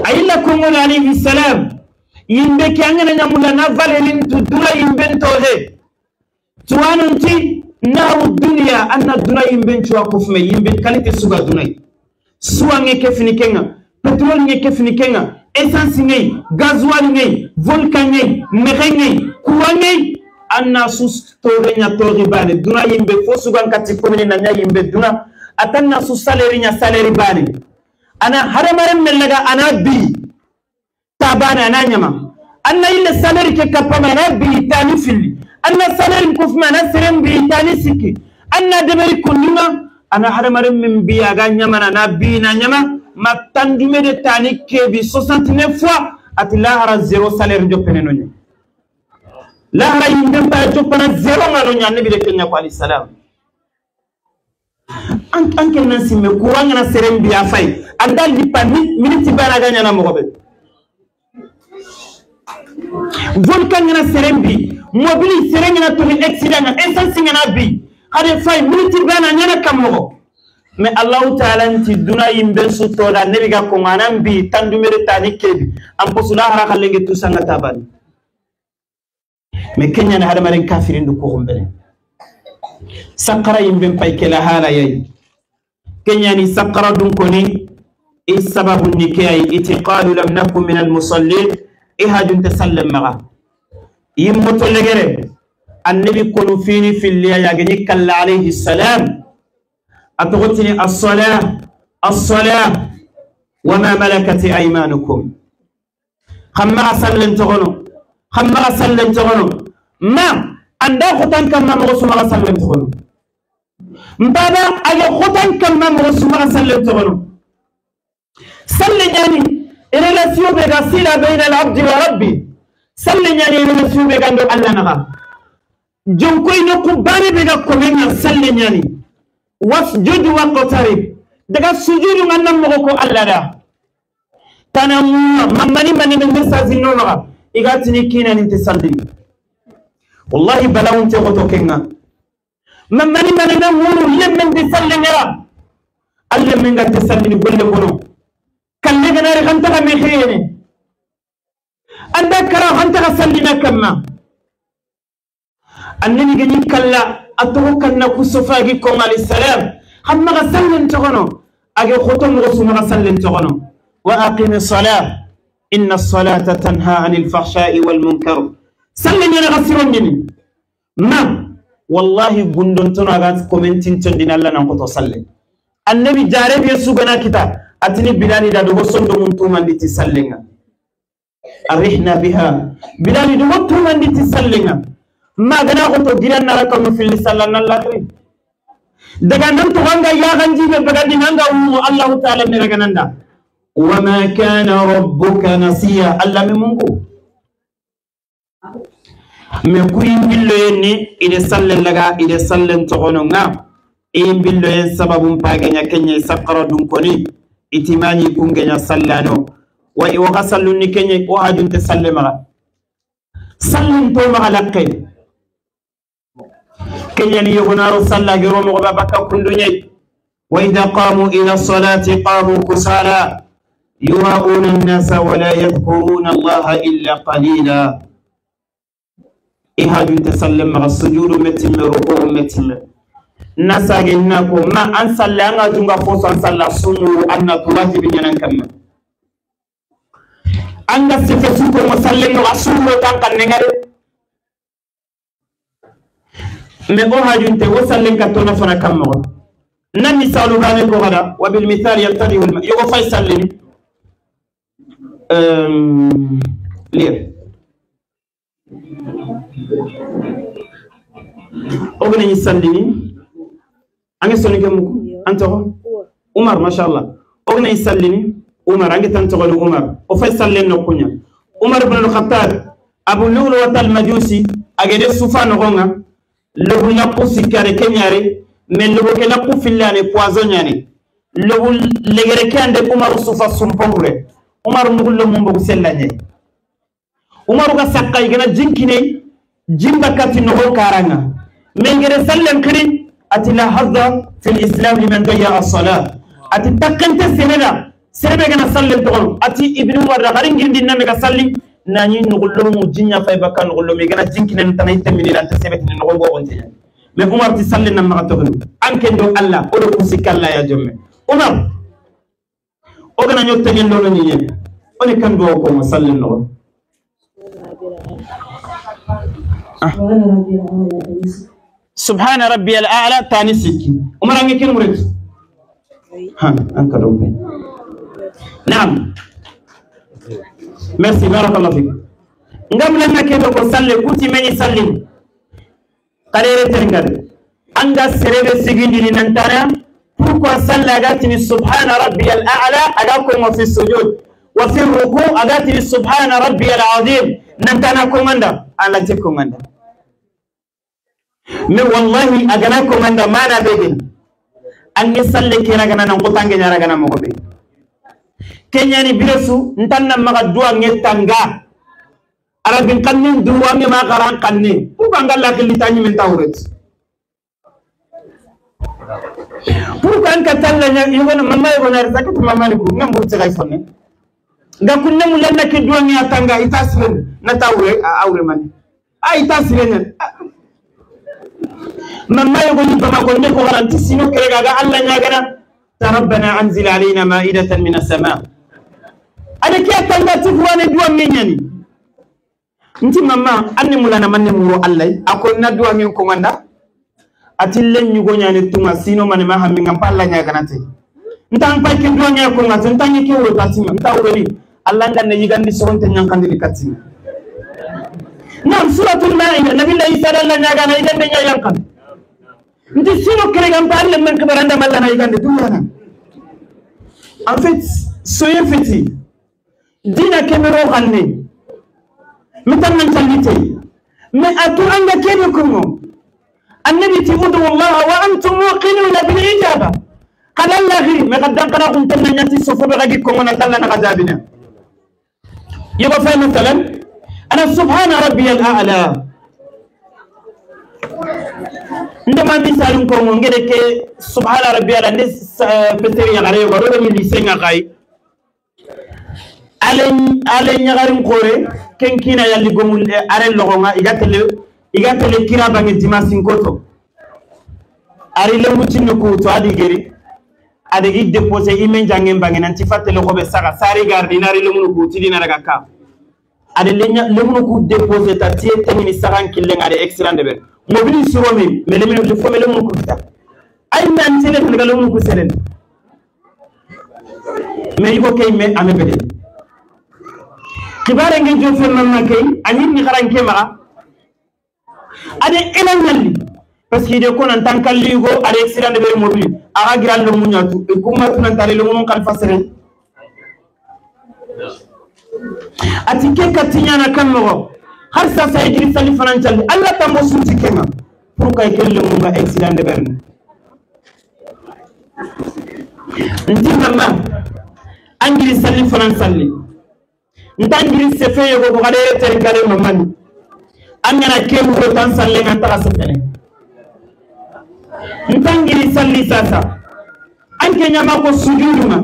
[SPEAKER 4] ayilla kongo alayhi salam yimbe ke angana nyamula na valelin tu dura yimben tohe tuwanunti naru dunya anna dura yimben chuwa kufme yimben kalite suga dunai suwange kefini kenga petrol nge kefini kenga essence ngai gasoil ngai volcan ngai mexe ngai courant ngai anna sus tore nya tori bane duna yimbe fo sugan kati commune na nya yimbe duna atanna su salaire nya salaire bane ana haramare melaga ana bi tabana ana nyama anna illa salaire ke kapama ana bi tani fili anna salaire kufma ana serem bi tani sikki anna deberi kununga ana haramare min bi aga nyama na bi na nyama ma tandume de tani kebi 69 fois ati lahara zéro salaire jopene nonya lahara yimbe pa jopana zéro ngalo nya nabi de kenya ko alayhi salam an ken nan simme courant na serem bi afay andal di pa minute bara ganya na mo be volcan na serem bi mobili serem na to accident na essence na bi hade fay minute bara nya na kam mais Allah ta'ala nti duna yimbe su toda nabi ga ko nganan bi tandumere tani kebi am posula hara khalenge tusanga tabani mais kenya na hadamaren kafirin du ko gombere sakara yimbe pay kela hala yai kenya ni sakara dun ko ni e sababu ni kay itiqalu lam nakum min al musallin e hajun tasallam maga yimmo to legere annabi ko fini fil ya gani kalla alayhi salam أتغتني الصلاة الصلاة وما ملكت أيمانكم خما أسلم تغنو خما أسلم تغنو ما عند خطان كما مغسو ما أسلم تغنو مبابا أي خطان كما مغسو ما أسلم تغنو سلم يعني رلاسيو بغسيلة بين العبد وربي سلم يعني رلاسيو بغندو الله نغا جنكوي نقباني بغا كومينا سلم يعني wasjud waqtarib daga sujudu ngannam moko Allah da tanamu mamani mani men sazi no no igatini kina ni tasalli wallahi balawun te goto kenga mamani mani na muru lemmen tasalli ngara alle men ga tasalli ni golle kono kalle ganare khanta ga me khene anda kara khanta ga sallina kamma annani gani kalla أتوقع أن كوسفاجي كوم عليه السلام هم غسلن تغنو أجي خطم رسوم غسلن تغنو وأقيم الصلاة إن الصلاة تنهى عن الفحشاء والمنكر سلم أنا غسلن مني ما والله بندن تناغات كومنتين تندين الله نقطة سلم النبي جارب يسوعنا كتاب أتني بلاني دا دوسون دومن تومان دي تسلنا أريحنا بها بلاني دومن تومان دي تسلنا ما غنا غوتو ديران نارا في اللسان الله daga nan to ganga ya ganji be bagandi nanga Allah ta'ala ne daga nanda wama kana rabbuka nasiya Allah me mungu me kuyin billo yenni ide sallen laga ide sallen to gono nga e billo yen sababun pagenya kenya sakara dun koni itimani kungenya sallano wa i waxa salluni kenya o hajunte sallema sallin to ma lakke كيني يغنار صلى جروم وبابك كل وإذا قاموا إلى الصلاة قاموا كسالى يراؤون الناس ولا يذكرون الله إلا قليلا إهاد تسلم مع السجود متم ركوع متم الناس أجنكم ما أن صلى أنا جنگا فوس أن صلى سنو أن تواجب بينا كم أن سفسوك مسلم وسنو تانك نعرف mais o hajunte wo sallen kattona fana kammoxo nan misalu bane ko xada wa bil misal yaltadihu yogo fay sallini lire o ganañi sallini ange sonike muku an toxo Umar machallah o ganañi sallini Umar ange tan toxoni Umar o fay sallen noquña Umar ibn al-Khattab Abu Lu'lu'at al-Majusi agede sufa noxonga lobu ñakku sikkare ke ñare mais lobu ke ñakku fillane poison ñani lobu legere ke ande Umaru sufa sumpongure Umar nugullo mum bogu sellanye Umaru ga sakka igana jinkine jimba kati no karanga men gere sallam kiri ati la hadda fil islam liman dayya as-salat ati takante seneda serebe gana sallam to ati ibnu Umar da garin gindi na mega salli nani nugullo mu jinya fay bakka nugullo me gana jinkine tan itemini lan tasebet ni nugullo gonte mais Umar ti salli na ma to anke do Allah o do kusikalla ya jomme Umar o gana nyotte ngel lolo ni ñe oni kan do ko mo salli no subhana rabbiyal a'la tani sikki Umar ngi ken murid ha anka do be naam merci barakallahu fik ngam la nakebe ko salle kuti meni salli karere tengal anga serebe sigindini nantara pourquoi salla gatini subhana rabbiyal a'la aga ko mo fi sujud wa fi ruku agatini subhana rabbiyal azim nantana komanda ala te komanda mais wallahi agana komanda mana bege angi salle kera gana nan kotange nyara gana mo ko be kenyani biresu ntanna maga duwa ngetanga arabin kannin duwa nge ma garan kanni pourquoi ngalla kilitani min tawret pourquoi an katalla yogona mama yogona zakatu mama ni ko ngam burti gay fonne nga kunne mu lanna ke duwa nge atanga itasren na tawre awre man ay itasren mama yogoni bama ko ne ko garanti sino kerega ga alla nyagana rabbana anzil alayna ma'idatan min as-sama ada ke tanga tifwane duwa ngenyani nti mama anni mulana manne muro Allah akon na duwa ngin ko manda atille nyugo nyani tunga sino mane ma hammi ngam palla nyaga nate ntan pay ke duwa ngin ko ngati ntan ke wuro tatima nta wuro ni Allah nganne yigandi soronte nyankandi katima nam suratul maida nabi la isa Allah nyaga na yigande nyayankan nti sino kerega palla men ko baranda malla na yigande duwa na. En fait, soyez fiti. Dina kemero xanne. Mitan nan sallite. Mais atu anga kebe kongo. Annabi ti udu Allah wa antum muqinuna bil ijaba. Qala Allah ghiri mais qad qara kuntum nyati sofo be gagi kongo nan talla na gazabina. Yoba fay matalan ana subhana rabbiyal a'la. Ndama misalun kongo ngede ke subhana rabbiyal ande peseri yagare yogo do ni lisenga kay alen nyagarin kore kenkina yalli gomul are logonga igatele kira bangi dimasin koto ari lembu tinno ko to adi geri adegi déposer imen jangen bangi nanti fatele ko be saka sari gardi nari lemunu ko tidina daga ka ade lemunu ko déposer ta tie tengini sakan killen ade excellent de be mobili suromi mais lemunu fo lemunu ko ta ay man tele ko lemunu ko selen mais iko kay me ame bede kibare ngi jofe mamma kay ani ni xaran ke ma ade elan nalli parce que de ko nan tan kalligo ade accident de be mobili aga giral lo munyatu e kuma tunan tale lo mun kan fasere ati ke katinya na kan mo har sa sa igri sali fanan calli alla tambo suuti kema pour kay kelle mun ga accident de berne ndi mamma angiri sali fanan salli ntangiri sefe yogo ko gade ter gade mamani angana kemu ko tan salle ngan tara sefene ntangiri salli sasa anke nyama ko sujuduma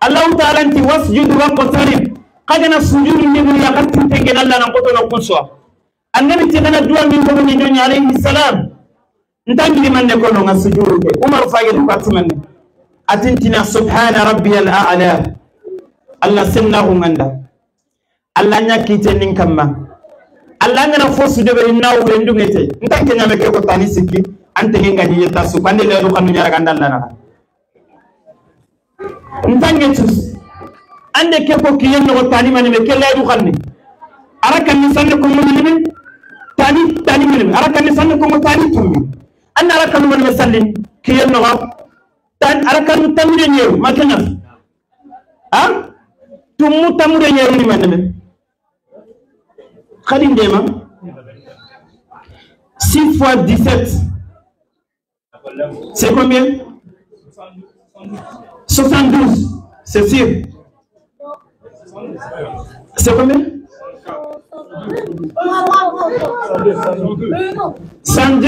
[SPEAKER 4] Allah ta'ala anti wasjudu waqtarib qadana sujudu ni ya qatti tengen Allah nan ko to na kuswa annabi ti gana duwa min ko ni doni alayhi salam ntangiri manne ko no ngasujudu ke Umar fage ko atmanne atintina subhana rabbiyal a'la Allah senna nganda Allah nyakite nin kamma Allah ngana fosu de be naw be ndungete ntanke nyame ke ko tani sikki ante ngenga ni yetta su pande le ru kanu nyara gandal la ntange tus ande ke ko kiyen no tani mani me ke le ru xanni araka ni sanne ko mo ni tani tani mani araka ni sanne ko mo tani tummi anna araka no mani sallin kiyen no tan araka no tamure nyeru makena ha tumu tamure nyeru ni mani me Khadim Dema 6 fois 17 c'est combien? 72, c'est sûr. C'est combien? 102.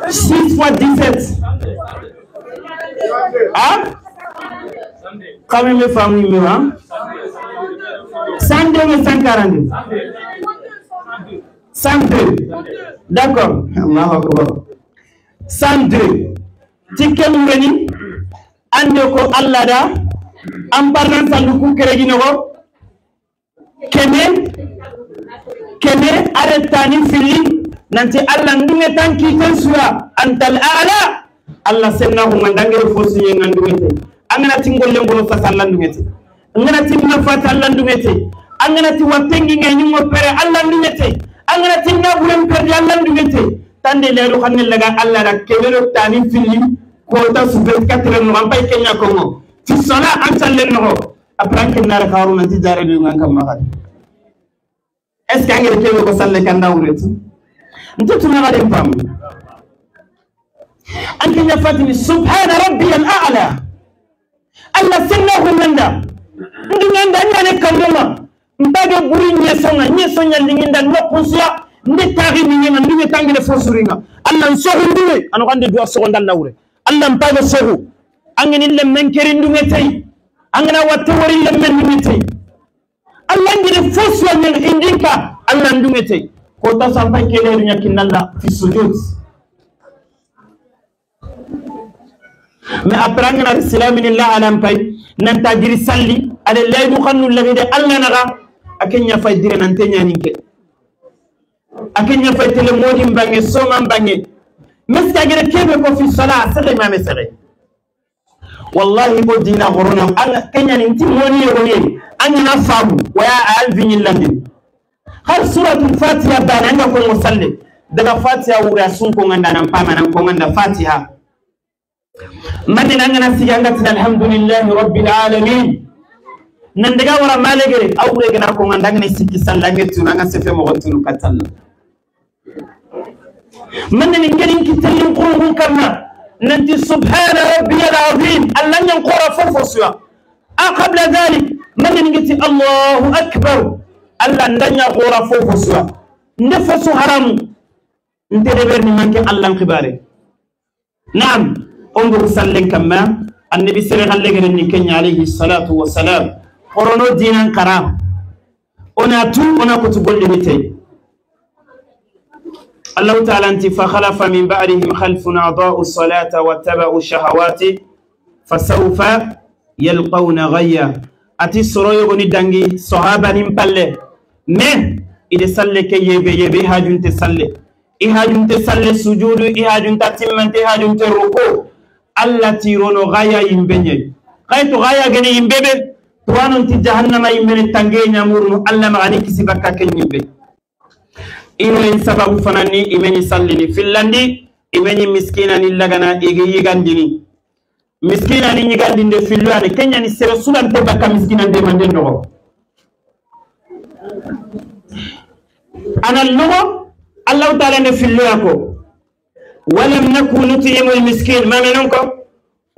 [SPEAKER 4] 6 fois 17. Ah? Quand même, les femmes, hein? 102 et 142. 102. D'accord. 102. Ticket moureni. Ande ko Allah da. An parlant sanduku kereginogo. Keme. Keme aretani fili. Nanti Allah ndunge tanki tensura. Antal a'la. Allah senna ko ngandangere fosu ngandungete. Angana tingolle ngolo sasa Allah ndungete. Angana timna fata Allah ndungete. Angana ti watengi nganyumo pere Allah ndungete. Angana tinna bulen perde Allah ndungete. Tande leru xamne laga Allah da kemero tani fili ko ta su 24 no am pay kenya kongo. Fi sala am salle no après ken nar xaru na ti jare bi ngam ma xat. Est ce que angere kebe ko salle kan dawretu? Ntutu na dem pam. Anke nya fatimi subhana rabbiyal a'la. Allah sennahu manda. Ndinganda nyane kanduma. Mbage buri nyesonga nyesonya linginda nokusia nde tari minga ndinge tangile fosuringa. Allah nsohu ndinge ano kande dua sogonda lawre. Allah mpaga sohu. Angeni lemmen keri ndunge tay. Angena watto wori lemmen ndunge tay. Allah ngire fosuwa nyang indinka Allah ndunge tay. Ko ta sampa kele dunya kinalla fi sujud. Mais après angena islaminillah alam pay nanta giri salli ale laydu xannu lagi de Allah naga akenya fay dire nante ñaninke akenya fay tele modi mbange soma mbange meska gere kebe ko fi sala sere ma mesere wallahi ko dina gorona an kenya ni ti moni yoni an na famu waya alvin landin har suratul fatiha bananga ko musalli daga fatiha wura sun ko nganda nan pama nan ko nganda fatiha man nan ngana siganga tin alhamdulillahi rabbil alamin nan daga wara malegere awre gana ko nganda ngani sikki sallange tuna nga sefe mo tunu katalla man nan ngani kitallin qurun kamma nanti subhana rabbiyal azim allan yanqura fofosya a qabla dhalik man ngati allahu akbar allan danya qura fofosya ndefosu haramu ndere berni manke allan khibare naam ongur sallen kamma annabi sere galle ni kenya alayhi salatu wassalam korono dinan karam ona tu ona ko tu golle ni tay Allah ta'ala anti fa khalafa min ba'dihim khalfun adaa'u as-salata wattaba'u ash-shahawati fasawfa yalqawna ghayya ati soroyo goni dangi sahaba nim palle mais ide salle ke yebe yebe hajunte salle i hajunte salle sujudu i hajunta timmante hajunte ruku Allah tirono ghaya yimbenye kayto ghaya gene yimbebe tuwanon ti jahannama yimbene tange nyamurnu Allah magani kisibakka ken yimbe ino en sababu fanani imeni sallini fillandi imeni miskina ni lagana igi yigandini miskina ni yigandinde filluane kenya ni sere sulante bakka miskina nde mande ndogo ana logo Allah ta'ala ne filluya ko walam naku nutimu almiskin ma menonko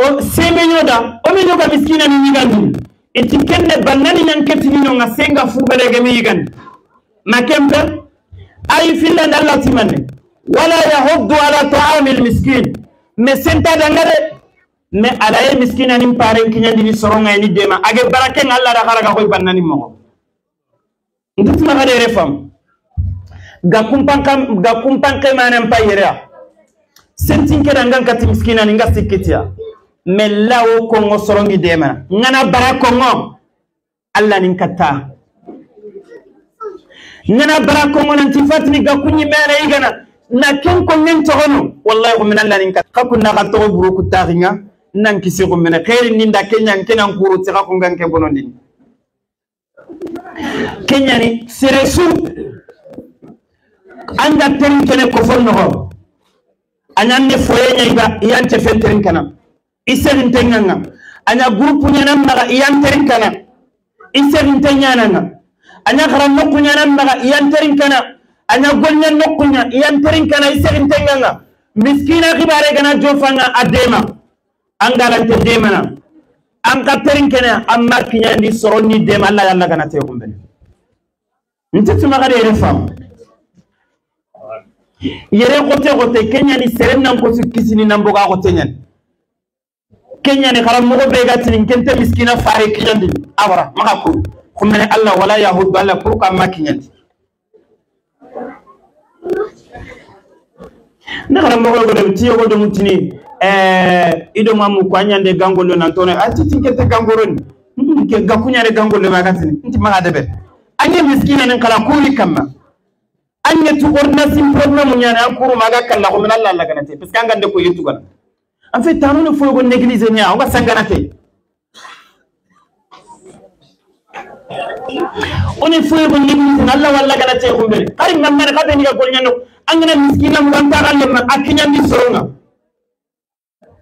[SPEAKER 4] o semenyoda o menyoga miskina ni yigandini iti kenne bannani nanketini no ngasenga fubelege mi yigandi makempe ay fillan Allah timanne wala yahuddu ala ta'amil miskin mais senta dangare mais ala ye miskina ni paren kinyandi ni soronga ni dema age barake Allah da kharaga koy bannani mo ndutuma ga de refam ga kumpan manam payera sentin ke dangan kati miskina ni ngasikitia mais lawo kongo sorongi dema ngana barakongo Allah nin katta ngana barakongo nanti fatni ga kunyi mena igana na ken ko men togono wallahi ko min Allah nin katta kunna ga to buruku taringa nan kisi ko men khairin ninda kenya kenan kuru tira ko nganke bonondini kenya ni seresu anda terin kene ko fonno ananne foyenya iba iyante fenterin kana iserin tenganga anya groupe nyana maga iyanterin kana iserin tenyananga anya garan nokku nyana maga iyanterin kana anya golnya nokku nya iyanterin kana iserin tenganga miskina khibare kana jofanga adema An galante demana an ka terin kene amma kinyandi soronni dem Allah yalla kana te ko mbele nti tuma ga de fam yere gote gote kenya ni serem nan ko su kisini nan boga gote nyan kenya ni xaram mo be ga tin kente miskina fare kinyandi awara maka ko khumene Allah wala yahud Allah pour ka ma kinyandi ne xaram mo go dem tiyo go dem tini ido mamu ko anyande gangolo nan tono ati tinkete gangoroni ke gakunyare gangolo ma gatini nti ma debe anye miskina nan kala kuri kamma anye tu ordinance problème nyana an kuru maga kala ko min Allah Allah ganate parce que angande ko yitu gana en fait tanu ne fogo négliger nya on ga sanganate on est fogo négliger Allah walla ganate ko mbele kay mamma ka be ni ga gol nyano angana miskina mu ganta galle ma akinya mi soronga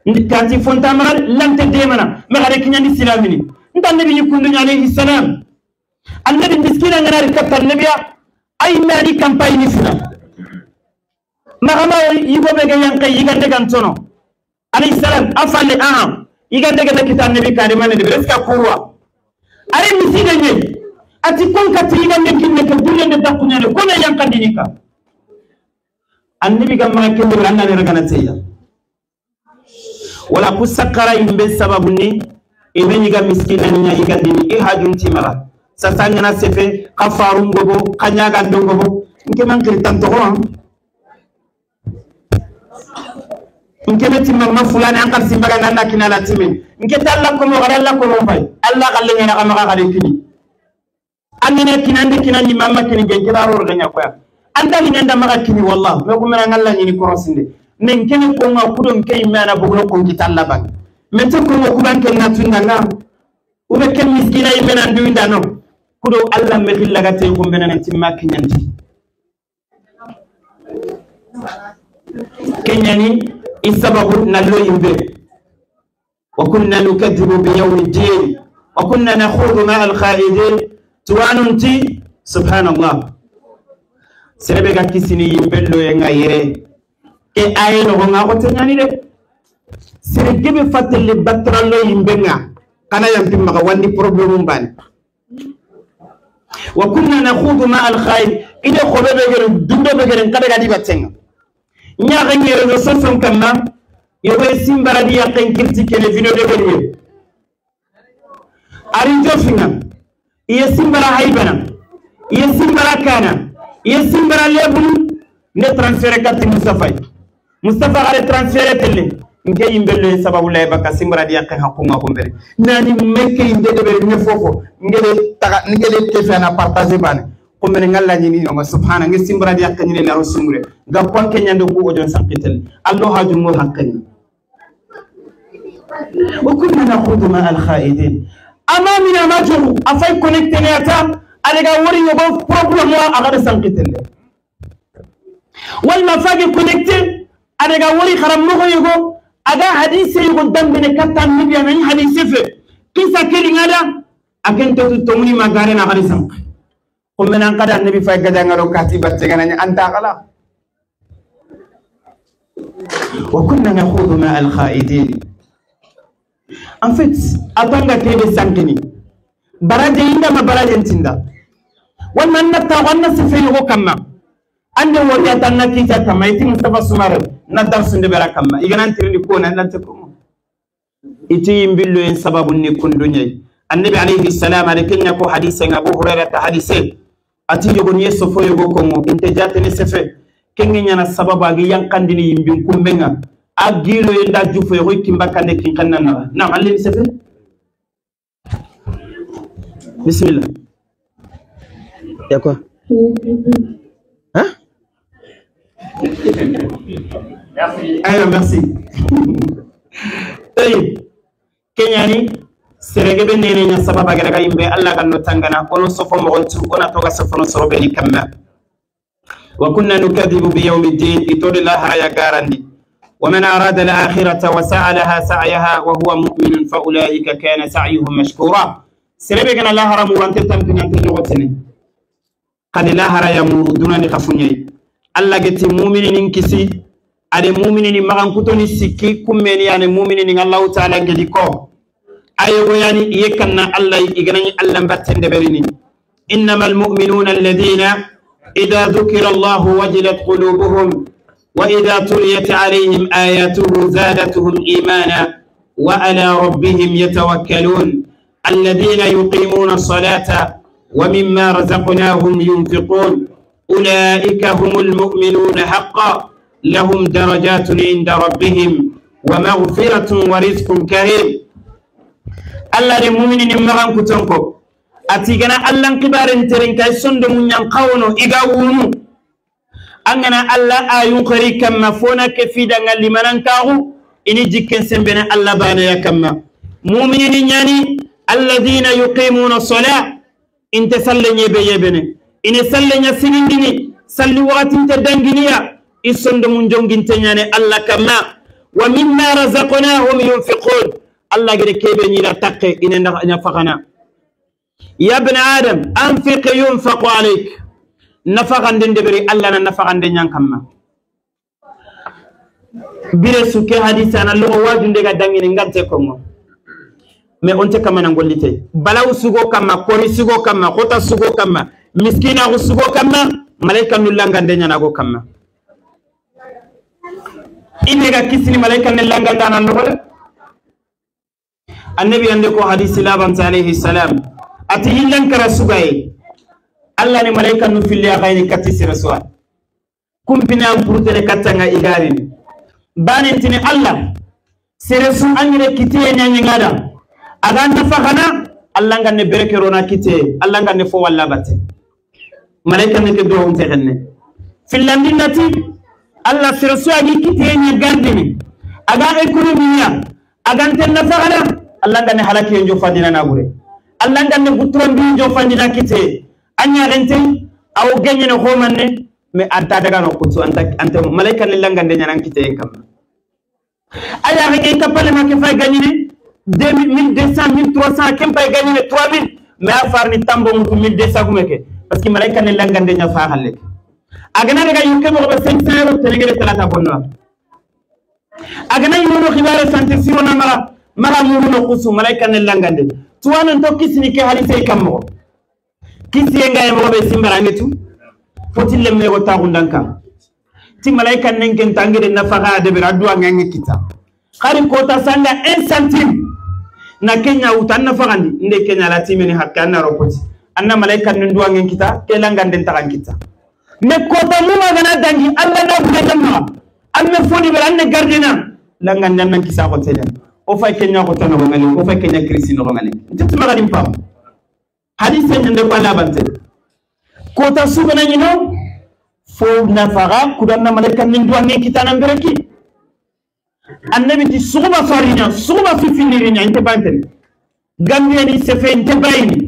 [SPEAKER 4] ndikati fonta magal lante demana magare kinyandi silamini ndan nabi kundu alayhi salam annabi miskina ngana rikatta nabiya ay mari campagne fina magama yigo be ganyan kay yigande gan tono alayhi salam afale aha yigande ga kitan nabi karima ne de reska kurwa are misina nye ati kon ka yigande kinne ko dullende dakunyane ko na yankandini ka annabi gamma kende ranna ne ragana teya wala kusakara imbe sababu ni ibe miskina ni yigandini e hajunti mara sasangana sefe kafaru ngobo kanyaga ndongobo nke mankiri tantogo nke beti mamma fulani an karsi baga nana kinala timin nke talla ko mo gara alla ko mo fay alla galle ngena kama ga kini amene kinande kinani mamma kini genke daro ganya koya anda ni nganda maga kini wallah me ko mena ngalla ni korosinde men kene ko nga kudon kay mena buglo ko ngitalla bang men te ko ngo kuban ken natunda na ube ken miskina yimena nduinda no kudo Allah me khillaga te ko mbena nanti makinyanti kenyani isababu nallo yimbe wa kunna nukathibu bi yawmi ddin wa kunna nakhudu ma'a al-khaidin tuwanunti subhanallah serebe ga kisini yimbello yenga yere ke aye no nga ko tenyani de serebe fatelle batrallo yimbenga kana yampi maka wandi problème mbani wa kunna nakhudu ma al khayr ide khobe be gere dundo be gere kada gadi batenga nyaga ngere no sosom kamma yobe simbara di yakken kirti kene video de benwe ari jofinga iye simbara haybana iye simbara kana iye simbara lebul ne transfert kati Mustafa Mustafa gare transfert telle nke yimbello sababu lay baka simbara di yakken hakunga ko mbere nani mekke inde de bere ne fofo ngele taga ngele tefana partager bane ko mbere ngalla ni no subhana ngi simbara di yakken ni laro sumure ga konke nyande ko ojon sankitel allo haju mo hakkani wa kunna nakhudu ma al khaidin amamina majuru afay connecté ne ata ale ga wori yogo problème aga de sankitel wal mafage connecté ale ga wori kharam mo yogo aga hadise yugo dambene kattan nabi amen hadise fe kisa keli ngada akente to tomuni magare na hadisan ko menan kada nabi fay gada ngalo katiba tegana nya anta kala wa kunna nakhudu ma al khaidin en fait atanga tebe sankini baraje inda ma baraje tinda wannan natta wannan sife yugo kamma ande wori atanna kita kama iti Mustafa Sumare na darsu nde bera kama igana tirindi ko na nante ko iti yimbillo en sababu ni kundunyai annabi alayhi salam ale kenya ko hadise Abu Hurairah ta hadise ati yogo ni sofo yogo ko mo inte jate ni sefe kenge nyana sababu agi yankandini yimbin kumbenga agilo yenda jufo yogo kimba kande kin kanna na na alayhi sefe bismillah
[SPEAKER 2] ya quoi hein.
[SPEAKER 4] Merci. Ayo, merci. Tayyib. Kenyani serege be nene nya sababa gara ga yimbe Allah kan no tangana kono sofo mo gontu ona toga sofo no sorobe ni kamma. Wa kunna nukadhibu bi yawmiddin itode la haya garandi. Wa man arada al-akhirata wa sa'a laha sa'yaha wa huwa mu'minun fa ulaika kana sa'yuhum mashkura. Serebe gana la haramu wante tamkinante jogotene. Qad la haraya muruduna ni khafunyai. Allah geti mu'minin kisi Ade mu'minini magan kutoni sikki kummeni ane mu'minini Allah ta'ala ngedi ko ayo yani yekanna Allah iganani Allah battende berini innamal mu'minuna alladhina idha dhukira Allah wajilat qulubuhum wa idha tuliyat alayhim ayatuhu zadatuhum imana wa ala rabbihim yatawakkalun alladhina yuqimuna as-salata wa mimma razaqnahum yunfiqun ulaika humul mu'minuna haqqan لهم درجات عند ربهم ومغفرة ورزق كريم الله المؤمنين مغان كتنكو أتيغنا الله كبار ترين كاي سند من ينقونو إغاونو أنغنا الله آيون قري كما فونا كفيدا لمن كاغو إني جيكن سنبنا الله بانا يا كما مؤمنين يعني الذين يقيمون الصلاة إن تسلن يبيبني إن سلن يسنيني سلي وقت تدنغنيا isondo mun jonginte nyane Allah kama wa mimma razaqnahum yunfiqun Allah gede kebe ni la takke ina nafaqana ya ibn adam anfiq yunfaq alayk nafaqan den deberi Allah na nafaqan den nyankamma bire suke hadisa na lo wajunde ga dangini ngante kongo mais onte kama na ngollite balaw sugo kama kori sugo kama khota sugo kama miskina sugo kama malaika nulanga den nyana go kama inega kisini malaika ne langanda nan nogole annabi ande ko hadisi laban alayhi salam ati hillan kara sugay alla ne malaika nu filli agayni kati sira suwa kumpina purtere katanga igarini banentini alla sere su angire kitiye nyangada aga nafakana alla nganne berekerona kitiye alla nganne fo walla batte malaika ne ke do on tegenne filandi nati Allah sirasu agi kitiye nya gardini aga ekonomiya aga ntenna fagana Allah ngane halaki njo fandina na gure Allah ngane gutron bi njo fandina kitiye anya rente aw genye no khomanne me anta daga no kutu anta anta malaika ne langande nya nan kitiye kam aya reke kapale ma ke fay gagner 2200 1300 kem pay gagner 3000 mais afar ni tambo mu 1200 gumeke parce que malaika ne langande nya fa halle agana daga yukke mo 500 euros tenegere talata bonno agana yuno khibare sante sirona mara mara muruno kusu malaika ne langande tuwanan to kisini ke halise kammo kisi nga mo be simbara ngetu fotille me go taxundanka ti malaika nenken tangere nafaqa de be adwa ngange kita khari kota sanga 1 centime na kenya utan nafaqandi nde kenya la timeni hakka na ropoti anna malaika ne ndwa ngen kita ke langande taxan kita me kota muma gana dangi alla na buga amme foni bel anne gardina langa nan kisa ko telen o fay kenya ko tan ko ngali o fay kenya krisi no ngali tutu maga dim pam hadith nyande ko la bante kota subana nyino fo nafara kudanna malaika nin duwange kitana bereki annabi ti suguma farina suguma fifinirina inte banten gambia ni sefe inte bayni